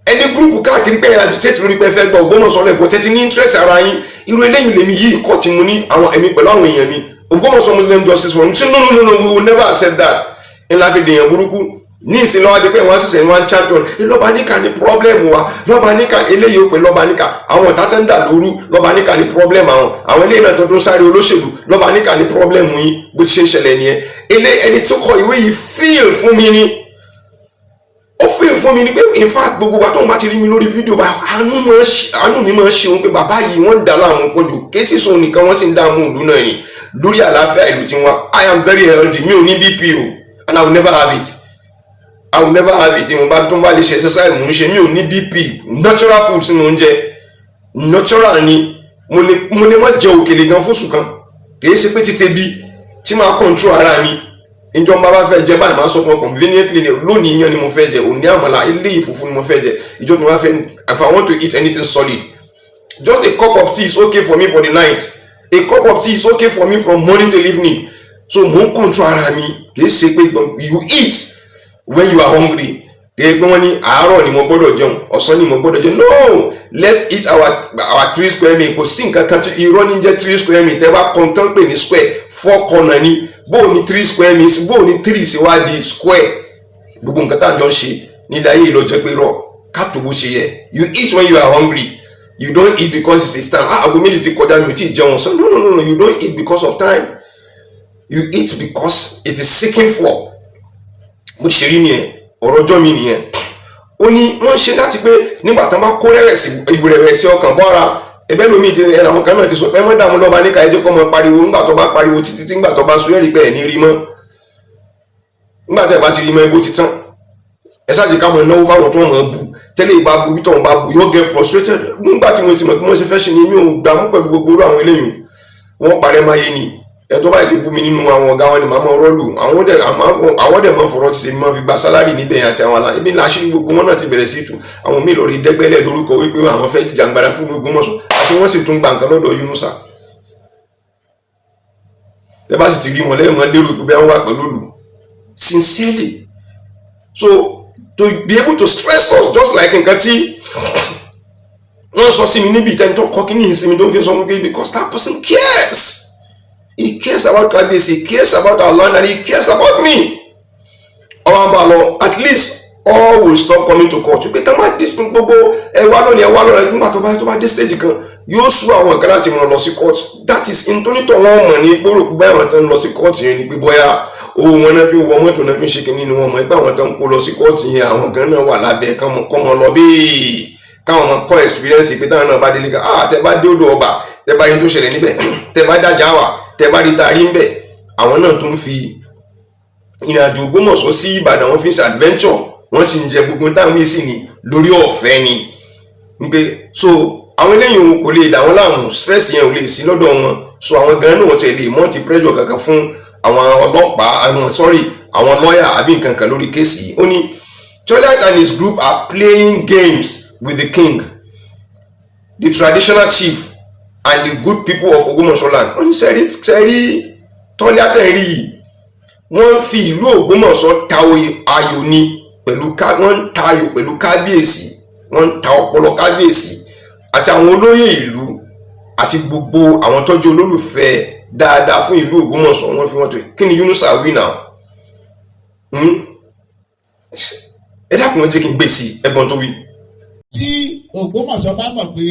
Ẹni group káàkiri pé agitate lórí pé ẹ fẹ́ gba Ògbómọ̀ṣọ́ lẹ́kọ̀ọ́ tẹ́tí ní interest ara yín. Irú eléyìí lèmi yìí kọ́ tí mo ní àwọn èmi pẹ̀lú àwọn èèyàn mi, Ògbómọ̀ṣọ́ Muslim Justice Forum, say no, no, no, no, we will never accept that. Ńlá fi dèèyàn burúkú ní ìsìn lọ́wọ́ adé pé wọ́n ṣẹ̀ṣẹ̀ wọ́n champion lọ́ba níkà ní problem wa. Lọ́ba níkà eléyìí ó pè lọ́ba níkà, àwọn ọ̀tá tó ń dà lóru, lọ́ba níkà ní problem àwọn. Àwọn eléyìí náà tó tún sáré olóṣèlú, lọ́ba níkà ní problem yín. Bó ti ṣe ń ṣẹlẹ̀ nìyẹn. Elé ẹni tó kọ ìwé yìí feel fún mi ni, ó feel fún mi ni pé in fact, gbogbo wa tó ń bá ti rí mi lórí fídíò bá, àánú mi máa ń ṣe òun pé bàbá yìí, wọ́n ń dà láàmú pọ̀jù. Kì í sì sóun nìkan, wọ́n sì ń dààmú ìlú náà ni lórí àlàáfíà ìlú tí wọ́n. I am very healthy. Mi ò ní BP o, and I will never have it, I will never have it. Ìwọ̀nba tó ń bá lè ṣe exercise mò ń ṣe. Mi ò ní BP. Natural food sínú oúnjẹ, natural ni. Mo lè má jẹ òkèlè gan fóṣù kan. Kì í ṣe pé títẹ bí tí máa control ara mi. Ìjọ ń bá bá fẹ́ jẹ báyìí, máa sọ fún ọ conveniently ni, lónìí iyán ni mo fẹ́ jẹ, òní àmàlà, ilé ìfùfú ni mo fẹ́ jẹ. Ìjọ tí mo bá fẹ́, if I want to eat anything solid, just a cup of tea is okay for me for the night. A cup of tea is okay for me from morning till evening. So mo ń control ara mi. Kì í ṣe pé you eat when you are hungry. Kì í pé wọ́n ní àárọ̀ ni mo gbọ́dọ̀ jẹun, ọ̀sán ni mo gbọ́dọ̀ jẹun. No, let's eat our three square meal. Kò sí nǹkan kan tí irọ́ ní jẹ́ three square meal. Tẹ́ bá kan tán pè ní square, four corner ni. Bó o ní three square meals, bó o ní three sí wá di square? Gbogbo nǹkan tá à ń jọ ń ṣe nílé ayé ìlọ jẹ́ pé rọ ká tó bó ṣe yẹ. You eat when you are hungry. You don't eat because it's time. Ah, aago 2 ti kọjá, mi ò tí ì jẹun. So no, no, no, no, you don't eat because of time. You eat because it is seeking for. Bó ti ṣe rí nìyẹn. Ọ̀rọ̀ ọjọ́ mi nìyẹn. Ó ní wọ́n ń ṣe láti pé nígbà tí wọ́n bá kó ìrẹ̀wẹ̀sì ọkàn bọ́ra ẹbẹ́ lómi ti ẹnì. Àwọn kan náà ti sọ pé ẹ mọ́ dààmú lọ́ba níka, ẹ jẹ́ kó mọ pariwo. Nígbà tó bá pariwo títí tí nígbà tó bá sún, ẹ̀rí pé ẹ̀ ní rí mọ́. Nígbà tẹ́ ẹ bá ti rí mọ́, ibó ti tán. Ẹ ṣáà jẹ́ ká mọ̀ náwó fáwọn tó mọ̀ bu tẹ́lẹ̀. Ìbá bu bí tóun bá bu, yóò get frustrated. Nígbà tí mo sì mọ̀ pé wọ́n ṣe fẹ́ ṣe ni, mi ò dààmú pẹ̀lú gbogbo irú àwọn eléyìí. Wọ́n parẹ́ máyé ni. Ẹ tó báyìí ti bú mi nínú àwọn ọ̀gá wọn ni màá mọ rọ́ọ̀lù. Àwọn dẹ̀ mọ fọ̀rọ̀ ti ṣe máa fi gba salary níbẹ̀ yẹn àti àwọn alá ibi ńlá. Àṣírí gbogbo wọn náà ti bẹ̀rẹ̀ sí tú. Àwọn míì lórí dẹ́gbẹ́lẹ̀ lórúkọ wípé àwọn fẹ́ jìjàngbara fún Ògbómọ̀ṣọ́, àti wọ́n sì tún gba nǹkan lọ́dọ̀ Yunusa. Tẹ́ bá sì ti rí wọn lẹ́yìn, wọn lérò pé bẹ́ẹ̀ wọ́n wà pẹ̀lú òlù sincerely. So to be able to stress us just like nǹkan tí wọ́n sọ sí mi níbi ìtẹ́ni tó kọ́ kí ní ìsinmi tó ń fi sọ fún mi, because that person cares. He cares about Kábíyèsí, he cares about our land, and he cares about me. Ọwọ́n bá lọ, at least all will stop coming to court. Pé tá má dis gbogbo ẹ wá lónìí, ẹ wá lọ́rẹ̀. Nígbà tó bá dé stage kan, yóò sú àwọn kan láti mọ̀ lọ sí court. That is ntónítọ̀ wọn mọ̀ ní gbòòrò pé àwọn tó ń lọ sí court yẹn ni pé bóyá owó wọn náà fi wọ mọ́tò náà fi ń ṣe kínní ni. Wọ́n mọ̀ pé àwọn tó ń kó lọ sí court yẹn, àwọn kan náà wà lábẹ́ kọ́mọ lọ bíi káwọn ọmọ kọ́ experience pé táwọn náà bá délé ká, ah, tẹ bá dé odò ọba, tẹ bá rí tó ṣẹlẹ̀ níbẹ̀, tẹ bá dájà wà, tẹ bá rí tarí ń bẹ̀. Àwọn náà tún fi ìrìn àjò Ògbómọ̀ṣọ́ sí Ìbàdàn, wọ́n fi ń ṣe adventure, wọ́n sì ń jẹ gbogbo táwọn yìí sì ní lórí ọ̀fẹ́ ni wípé. So àwọn eléyìí òun kò lè dà wọ́n láàmú, stress yẹn ò lè sí lọ́dọ̀ wọn. So àwọn gan náà tẹ̀ lè mount pressure kankan fún àwọn ọlọ́pàá, àwọn, sorry, àwọn lọ́ọ̀yà àbí nǹkan kan lórí case yìí. Ó ní Toliat and his group are playing games with the king, the traditional chief, and the good people of Ògbómọ̀ṣọ́ land. Ó ní sẹ́rí sẹ́rí Toliat rí yìí, wọ́n ń fi ìlú Ògbómọ̀ṣọ́ ta ayò ni pẹ̀lú ká, wọ́n ń ta ayò pẹ̀lú kábíyèsí, wọ́n ń ta ọpọlọ kábíyèsí àti àwọn olóyè ìlú àti gbogbo àwọn tọ́jú olólùfẹ́ dáadáa fún ìlú Ògbómọ̀ṣọ́. Wọ́n fi wọ́n tó kí ni Yunusa wí náà? Ẹ dákun, ẹ jẹ́ kí n gbé sí ẹ̀gbọ́n tó wí. Tí Ògbómọ̀ṣọ́ bá mọ̀ pé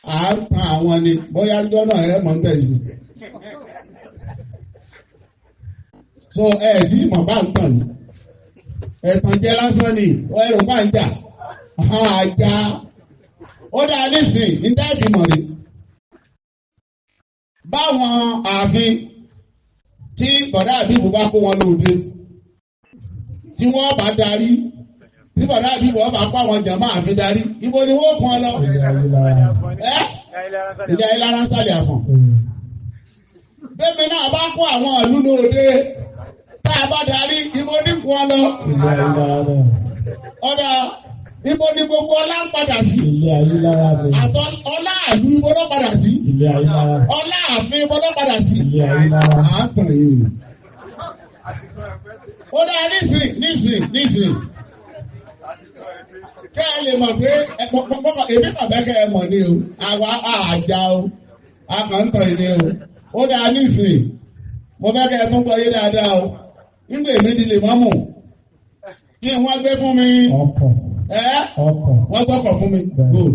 à ń tan àwọn ni, bóyá ńjọ́ náà ẹ mọ̀ ń bẹ̀ sí. So ẹ tí mọ̀ bá ń tàn ní ẹ̀tàn jẹ́ lásán ni ẹrù bá ń jà àjà ó dáa nísìn ní dáàbì mọ̀ ni. Báwọn ààfin tí bọ̀dá àbíbù bá kó wọn lóde, tí wọ́n bá darí, tí bọ̀dá àbíbù wọn bá kó àwọn jàmáà ààfin darí, ibo ni wọ́n kàn lọ? Ẹ́ ìjà ìlara ń sàlẹ̀ àfọ̀n. Bẹ́ẹ̀ni náà bá kó àwọn ìlú lóde tá a bá darí, ibo ní kó lọ? Ọ̀dà, ibo ni gbogbo ọlá ń padà sí? Àtọ ọlá àlú, ibo ló padà sí? Ọlá ààfin, ibo ló padà sí? À ń tàn yìí. Ó dáa, nísìn nísìn nísìn. Kẹ́ ẹ lè mọ̀ pé èmi kàn fẹ́ kẹ́ ẹ mọ̀ ni o, àwa àjà o, a kàn ń tàn ìní o. Ó dáa nísìnyí, mo fẹ́ kẹ́ ẹ tún gbọ́ yé dáadáa o. Nígbà èmi di lè mọ́mù, kí wọ́n gbé fún mi. Ọkọ̀. Ẹ́ Ọkọ̀. wọ́n gbọ́kọ̀ fún mi. Good.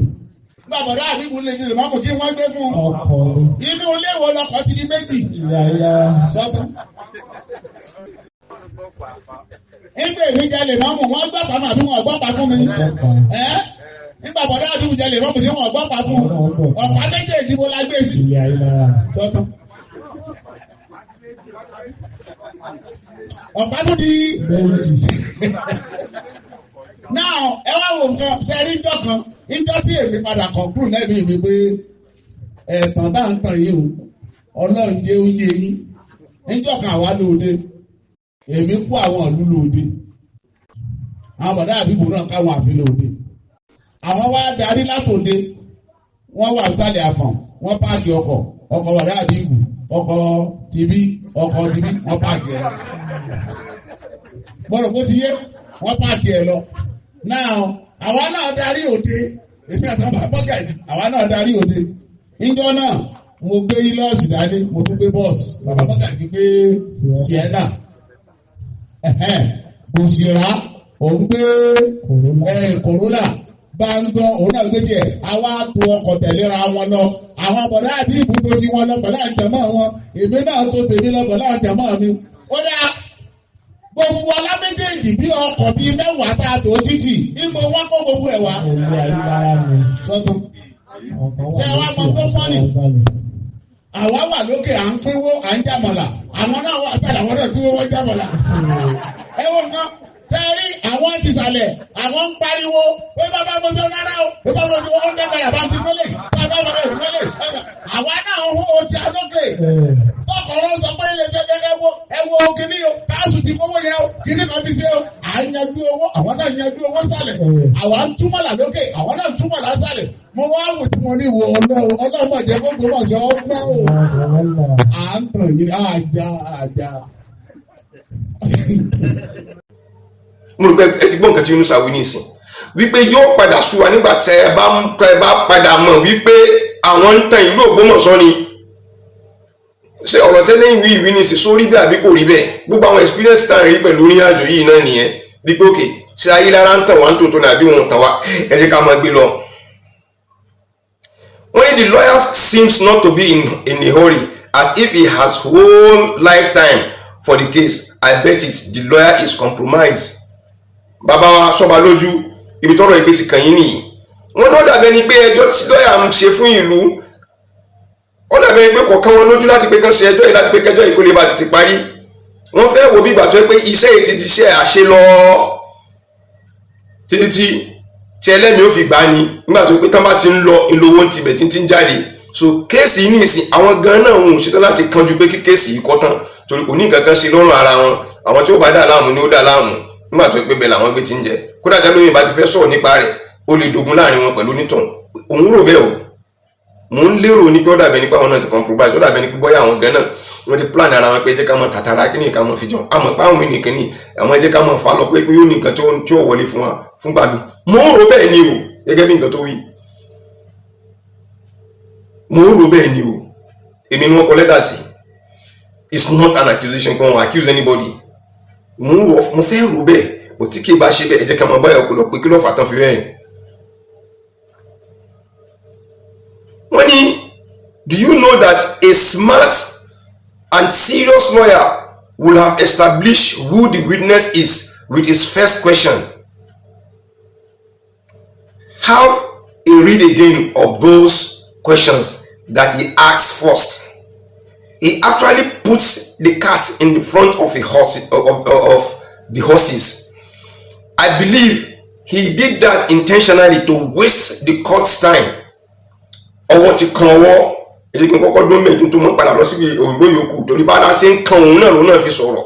Nígbà bọ̀dá àbíkú lè di lè mọ́mù kí wọ́n gbé fún. Ọkọ̀ ni. Inú ilé wo lọkọ̀ ti di méjì? Ìyá ìyá. Sọ́tàn. Nígbà èmi jẹ lè mọ́mù, wọ́n gbọ́ pamọ́ àbí wọ́n gbọ́ pa fún mi. Ẹ́ nígbà bọ̀dá àbíkú jẹ lè mọ́mù sí wọ́n gbọ́ pa fún. Ọ̀pá méjèèjì wo la gbé sí? Ìyá ìyá. Sọ́tàn. Ọ̀pá tún di. Méjì. Now ẹ wá wo nǹkan sẹ́rí ìjọ kan ìjọ tí èmi padà kọ̀ọ̀kúrò lẹ́nu mi pé ẹ̀tàn tá à ń tàn yìí o, Ọlọ́run jẹ́ ó yé yín. Ìjọ kan àwa lóde, èmi kú àwọn ìlú lóde, àwọn bọ̀dá àbíbò náà káwọn àfi lóde. Àwọn wá darí látòde, wọ́n wà sálẹ̀ àfọ̀n, wọ́n páàkì ọkọ̀, ọkọ̀ bọ̀dá àbíbò, ọkọ̀ tìbí, ọkọ̀ tìbí, wọ́n páàkì ẹ̀ lọ. Bọ́lọ̀ kó ti yé, wọ́n páàkì ẹ̀ lọ. Now, àwa náà darí òde, èmi àtàwọn bàbá gàdí, àwa náà darí òde. Níjọ́ náà, mo gbé ilọ́ọ̀sì dání, mo tún gbé bọ́ọ̀sì. Bàbá bọ́gàdì gbé Sienna. Òṣìrá, òun gbé Corolla. Gbàngàn, òun náà gbé tiẹ̀. Àwa to ọkọ̀ tẹ̀léra wọn lọ. Àwọn bọ̀dá àbí ibùdó ti wọn lọ pẹ̀lú àjẹmọ́ wọn. Èmi náà tó tèmi lọ pẹ̀lú àjẹmọ́ mi. Ó dáa, gbogbo ọlá méjèèjì bí ọkọ̀ bíi mẹ́wàá tá a tó títì, ìmọ̀ wọn kó gbogbo ẹ̀ wá. Ìyá ìyá ni. Sọ́tún. Ọkọ̀ wà Ṣé wàá mọ tó fọ́nì? lókè. Àwa wà lókè à ń pínwó à ń jàmọ̀là, àwọn náà wà sàlẹ̀ àwọn náà pínwó wọ́n jàmọ̀là. Ẹ wo nǹkan ṣe rí àwọn ti sàlẹ̀ àwọn ń pariwo pé bàbá mojú rárá o, pé bàbá mojú ó ń dẹ́gbẹ̀rẹ̀ àbá ti mọ́lẹ̀, bàbá mojú mọ́lẹ̀. Àwa náà ń hó ti alókè. Tọkọ̀rọ̀ sọ pé ilé iṣẹ́ gẹ́gẹ́ wo ẹ wo kíní o, káàsù ti kówó yẹn o, kíní kan ti ṣe o, à ń yanjú owó, àwọn náà yanjú owó sàlẹ̀, àwa ń túmọ̀ là lókè, àwọn náà ń túmọ̀ là sàlẹ̀. Mo wá wò tí mo ní wo ọlọ́run, ọlọ́run mọ̀ jẹ́ kó gbọ́mọ̀ sọ ọgbọ́n o. À ń tàn yín, àjà àjà. Mo rò pé ẹ ti gbọ́ nǹkan tí Yunusa wí nísìn, wípé yóò padà sú wa nígbà tẹ ẹ bá tẹ ẹ bá padà mọ̀ wípé àwọn ń tan ìlú Ògbómọ̀ṣọ́ ni. Ṣé ọ̀rọ̀ tẹ́lẹ̀ ìwí ìwí ní ìsìn sórí bẹ́ẹ̀ àbí kò rí bẹ́ẹ̀? Gbogbo àwọn experience tá à ń rí pẹ̀lú orin àjò yìí náà nìyẹn, wípé òkè ṣé Ayélára ń tàn wá ń tòótọ́ ní àbí wọn ò tàn wá? Ẹ jẹ́ ká máa gbé lọ. Wọ́n ní the lawyer seems not to be in a hurry, as if he has whole lifetime for the case. I bet it the lawyer is compromised. Bàbá wa sọba lójú ibi tọ́rọ̀ ìgbé ti kàn yín nìyí. Wọ́n ló dàbẹ́ ni pé ẹjọ́ tí lọ́ọ̀yà ń ṣe fún ìlú, ó dàbẹ́ ni pé kọ̀ọ̀kan wọn lójú láti pé kán ṣe ẹjọ́ yìí, láti pé kẹjọ́ yìí kó lè bá tètè parí. Wọ́n fẹ́ wo bí ìgbà tó yẹ pé iṣẹ́ yìí ti di iṣẹ́ àṣẹ lọ títí tí tí ẹlẹ́mìí ó fi gbà á ni, nígbà tó pé tán bá ti ń lọ ìlówó ti bẹ̀ tí ń jáde. So case yìí ní ìsìn, àwọn gan náà ń ṣetán láti kanjú pé kí case yìí kọ́ tán, torí kò ní nǹkan kan ṣe lọ́rùn ara wọn. Àwọn tí ó bá dà láàmú ni ó dà láàmú, nígbà tó pé bẹ́ẹ̀ làwọn gbé ti ń jẹ. Kódà tí olóyìn bá ti fẹ́ sọ̀rọ̀ nípa rẹ̀, ó lè dogun láàrin wọn pẹ̀lú onítàn. Òun rò bẹ́ẹ̀ o, mò ń lérò ní pé ó dàbẹ̀ nípa àwọn náà ti compromise. Ó dàbẹ̀ ní pé bóyá àwọn gan náà wọ́n ti plan ara wọn pé jẹ́ ká mọ tàtàrà kí ni ká mọ fi jẹun, àmọ́ pé àwọn ènìyàn ní àwọn jẹ́ ká mọ fa lọ pé yóò ní nǹkan tí ó wọlé fún wa fúngbà mi. Mò ń rò bẹ́ẹ̀ ni o, gẹ́gẹ́ bí nǹkan tó wí, mò ń rò bẹ́ẹ̀ ni o. Èmi ni wọ́n kọ lẹ́tà sí. It's not an accusation kan wọ́n accuse anybody. Mo ń rò, mo fẹ́ rò bẹ́ẹ̀ bó tí kì í bá ṣe bẹ́ẹ̀. Ẹ jẹ́ ká máa báyọ̀ kó lọ pé kí ló fà tán fi rẹ̀. Wọ́n ní, do you know that a smart and serious lawyer will have established who the witness is with his first question? Have a read again of those questions that he asks first. He actually puts the cart in the front of a horse of the horses. I believe he did that intentionally to waste the court's time. Ọwọ́ ti kan ọwọ́. Èyí kí n kọ́kọ́ dún méjì tó mọ́ padà lọ síbi òyìnbó yòókù, torí bá a ṣe ń kan òun náà lòun náà fi sọ̀rọ̀.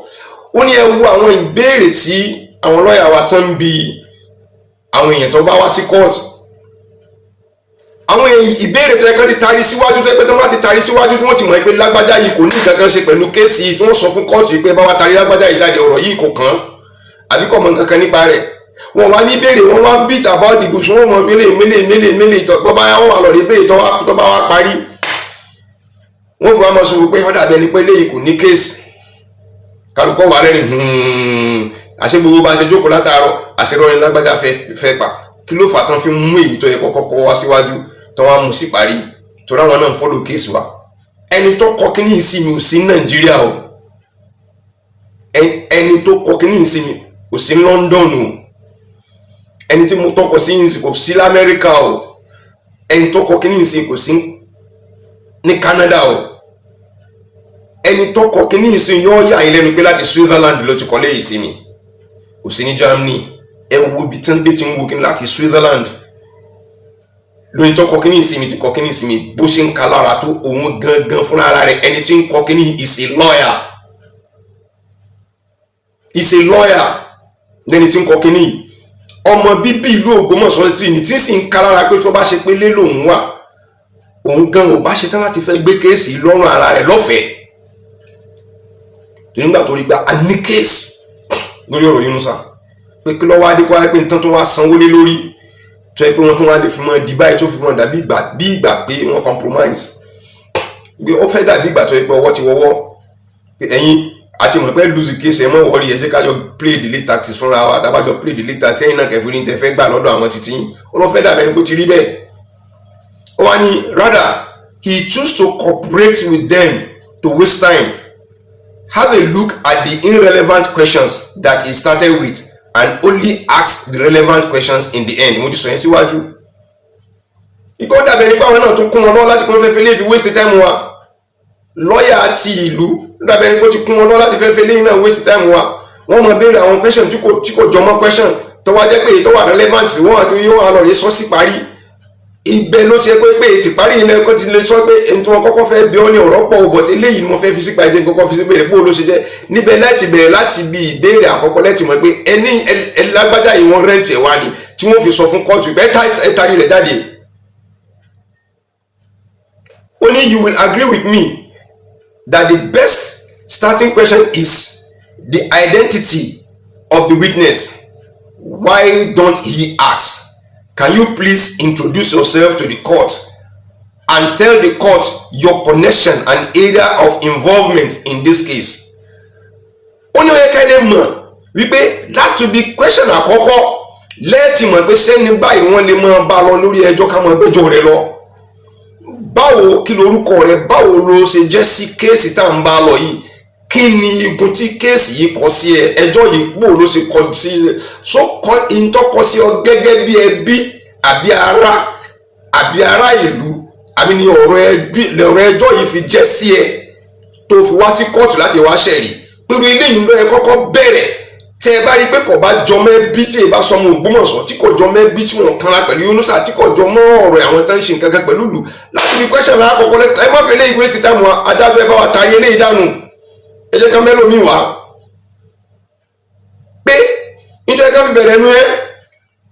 Ó ní ẹ wo àwọn ìbéèrè tí àwọn lọ́ọ̀yà wa tán ń bi àwọn èèyàn tó bá wá sí kóòtù, àwọn ìbéèrè tó yẹ kán ti taari síwájú, tó yẹ pé tó bá ti taari síwájú tí wọ́n ti mọ̀ pé lágbájá yìí kò ní nǹkan kan ṣe pẹ̀lú case yìí, tí wọ́n sọ fún kóòtù yìí pé bá wa taari lágbájá yìí jáde, ọ̀rọ̀ yìí kò kàn án àbí kò mọ̀ nǹkan kan nípa rẹ̀. Wọn wá ní béèrè, wọn wá beat about the bush. Wọn mọ mélèé mélèé mélèé mélèé tó bá wọn wà lọ rí béèrè tó bá wá parí, wọ́n fi wá máa sọ pé ọ̀dà bẹni pé léyìí kò ní case. Kálukọ́ wà rẹ́rìn, àṣẹ gbogbo bá ṣe jókòó látàárọ̀, àṣẹ rọrin lágbájá fẹ́ pa. Kí ló fà tán fi mú èyí tó yẹ kọ́kọ́ kọ́ wá síwájú tó wá mú sí parí? Torí àwọn náà ń follow case wa. Ẹni tó kọ kíní yìí sí mi ò sí Nàìjíríà o. Ẹni tó kọ kíní yìí sí mi kò sí London o. Ẹni tí mo tọkọ sí yìí kò sí l'Amẹ́ríkà o. Ẹni tó kọ kíní yìí sí kò sí ní Canada o. Ẹni tó kọ kíní yìí sí, yóò yà yín lẹ́nu pé láti Switzerland ló ti kọ́ léyìí sí mi. Kò sí ní Germany. Ẹ wo ibi tí ń dé tí ń wo kíní láti Switzerland lórí tó kọ kíní yìí sí mi, ti kọ kíní sí mi. Bó ṣe ń ka lára tó, òun gangan fúnra ara rẹ̀, ẹni tí ń kọ kíní is a lawyer, is a lawyer. Lẹni tí ń kọ kíní yìí, ọmọ bíbí ìlú Ògbómọ̀ṣọ́ sí ni, tí ń sì ń ka lára pé tó bá ṣe pé lé lòun wà, òun gan ò bá ṣe tán láti fẹ́ gbé case lọ́rùn ara rẹ̀ lọ́fẹ̀ẹ́, tó nígbà tó rí gba a ní case lórí ọ̀rọ̀ Yunusa, pé kí lọ́wọ́ adé kó wáyé pé nǹkan tó wá sanwó lé lórí, tó yẹ pé wọ́n tún wá lè fi mọ́ di báyìí, tó fi mọ́ dàbí ìgbà bí ìgbà pé wọ́n compromise, pé ó fẹ́ dàbí ìgbà tó yẹ pé ọwọ́ ti wọ́wọ́, pé ẹ̀yin àti mọ̀ pé lose case, ẹ̀ mọ̀ worry, ẹ jẹ́ ká jọ play delay tactics fúnra wa. Tá a bá jọ play delay tactics, kẹ́yìn náà kẹfì rí ní tẹ́ fẹ́ gbà lọ́dọ̀ àwọn títí yín. Ó lọ́ fẹ́ dàbí ẹni pé ó ti rí bẹ́ẹ̀. Ó wá ní rather he choose to cooperate with them to waste time. Have a look at the irrelevant questions that he started with and only ask the relevant questions in the end. Mo ti sọ yẹn síwájú. Ikọ́ dàbẹ̀ nípa àwọn náà tún kún wọn lọ́wọ́ láti kún fẹ́fẹ́ lé fi waste time wa. Lọ́ọ̀yà ti ìlú dàbẹ̀ nípa ó ti kún wọn lọ́wọ́ láti fẹ́fẹ́ lé náà waste time wa. Wọ́n máa béèrè àwọn question tí kò jọmọ́ question, tó wá jẹ́ pé èyí tó wà relevant, wọ́n àti yóò wá lọ rí sọ sí parí. Ibẹ̀ ló ti yẹ pé ti parí ilẹ̀ ẹ̀kọ́ ti lè sọ pé ẹni tí wọ́n kọ́kọ́ fẹ́ bí ọ́ ní ọ̀rọ̀ pọ̀, but eléyìí ni mo fẹ́ fi sípa ẹ̀jẹ̀, kọ́kọ́ fi sí bẹ̀rẹ̀ bó ló ṣe jẹ́ níbẹ̀. Láti bẹ̀rẹ̀ láti bí ìbéèrè àkọ́kọ́, lẹ́tì mọ̀ pé ẹni ẹlágbájá yìí, wọ́n rent ẹ̀ wá ni, tí wọ́n fi sọ fún kóòtù pé ẹ tarí rẹ̀ jáde. Ó ní you will agree with me that the best starting question is the identity of the witness. Why don't he ask, "Can you please introduce yourself to the court and tell the court your connection and area of involvement in this case?" Ó ní ó yẹ ká lè mọ̀ wípé láti bí question àkọ́kọ́ lẹ́ẹ̀tì mọ̀ pé sẹ́ni báyìí wọ́n lè máa bá lọ lórí ẹjọ́, ká máa gbẹ́jọ́ rẹ̀ lọ. Báwo, kí lorúkọ rẹ? Báwo ló ṣe jẹ́ sí case tá à ń bá lọ yìí? Kí ni igun tí case yìí kọ sí ẹ? Ẹjọ́ yìí, bó ló ṣe kọ sí ẹ? So kọ ìtọ́kọ sí ọ gẹ́gẹ́ bí ẹbí àbí ará àbí ará ìlú àbí ní ọ̀rọ̀ ẹbí ọ̀rọ̀ ẹjọ́ yìí fi jẹ́ sí ẹ tó fi wá sí kóòtù láti wá ṣẹ̀rí? Pẹ̀lú eléyìí ló yẹ kọ́kọ́ bẹ̀rẹ̀. Tẹ́ ẹ bá rí i pé kò bá jọ mọ́ ẹbí, tí ì bá sọmọ Ògbómọ̀ṣọ́, tí kò jọ mọ́ ẹbí tí wọ́n kanra pẹ̀lú Yunusa, tí kò jọ mọ́ ọ̀rọ̀ àwọn tó ń ṣe nǹkan kan pẹ̀lú ìlú, láti fi question lákọ̀ọ́kọ́ lẹ́, ẹ má fi eléyìí waste time wa. Adájọ́, ẹ bá wa tarí eléyìí dànù, ẹ jẹ́ ká mẹ́lòmíì wá pé nítorí ká fi bẹ̀rẹ̀ nu ẹ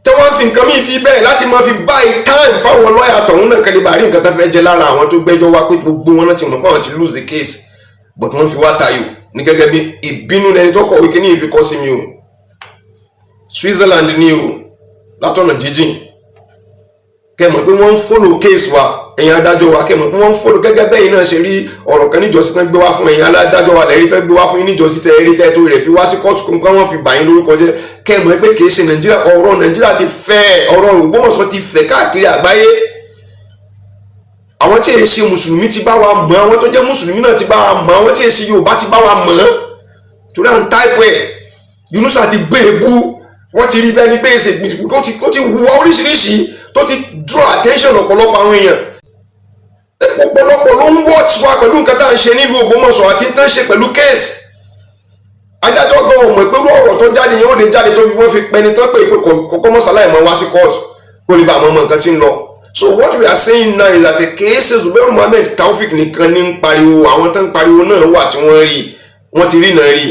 tí wọ́n fi nǹkan míì fi bẹ̀rẹ̀ láti máa fi buy time fáwọn lọ́ọ̀yà tọ̀hún náà, kẹ́lẹ́ bá rí nǹkan tó fẹ́ jẹ lára àwọn tó gbẹ́jọ́ wá, pé gbogbo wọn náà ti mọ̀ pé àwọn ti lose the case, but wọ́n fi wá tayò ní gẹ́gẹ́ bí ìbínú lẹni tó kọ̀wé kí ní ìfikọ́ sí mi o. Switzerland ní o, látọ̀nà jíjìn. Kẹ́ mọ̀ pé wọ́n ń follow case wa. Ẹ̀yin adájọ́ wa, kẹ́ mọ̀ pé wọ́n ń follow gẹ́gẹ́ bẹ́yìn náà ṣe rí ọ̀rọ̀ kan níjọ́sí tán gbé wá fún ẹ̀yin adájọ́ wa, lẹ́rí tán gbé wá fún yín níjọ́sí tẹ́ rí tẹ́ tó rẹ̀ fi wá sí kóòtù kó wọ́n fi bà yín lórúkọ jẹ́. Kẹ́ mọ̀ pé kìí ṣe Nàìjíríà, ọ̀rọ̀ Nàìjíríà ti fẹ́, ọ̀rọ̀ Ògbómọ̀ṣọ́ ti fẹ́ káàkiri àgbáyé. Àwọn tí èyí ṣe mùsùlùmí ti bá wa mọ̀, àwọn tó jẹ́ mùsùlùmí náà ti bá wa mọ̀, àwọn tí èyí ṣe Yorùbá ti bá wa mọ̀, torí à ń type ẹ̀. Yunusa ti gbé ebú, wọ́n ti rí bẹ́ẹ̀ ni pé ṣe ó ti wùwà oríṣiríṣi tó ti draw attention ọ̀pọ̀lọpọ̀ àwọn èèyàn. Ọ̀pọ̀lọpọ̀ ló ń watch wa pẹ̀lú nǹkan tá à ń ṣe nílùú Ògbómọ̀ṣọ́ àti tá à ń ṣe pẹ̀lú case. Adájọ́ gan ọmọ pé ọ̀rọ̀ tó jáde yẹn, ó lè jáde tó fi wọ́n fi pẹni tán pé kọ́kọ́ mọ́sálàì mọ́ wá sí court kó lè bá àwọn ọmọ nǹkan tí ń lọ. So what we are saying now is that kìí ṣe Zubairu Muhammed Taofik nìkan ní ń pariwo. Àwọn tó ń pariwo náà wà tí wọ́n rí, wọ́n ti rí náà rí.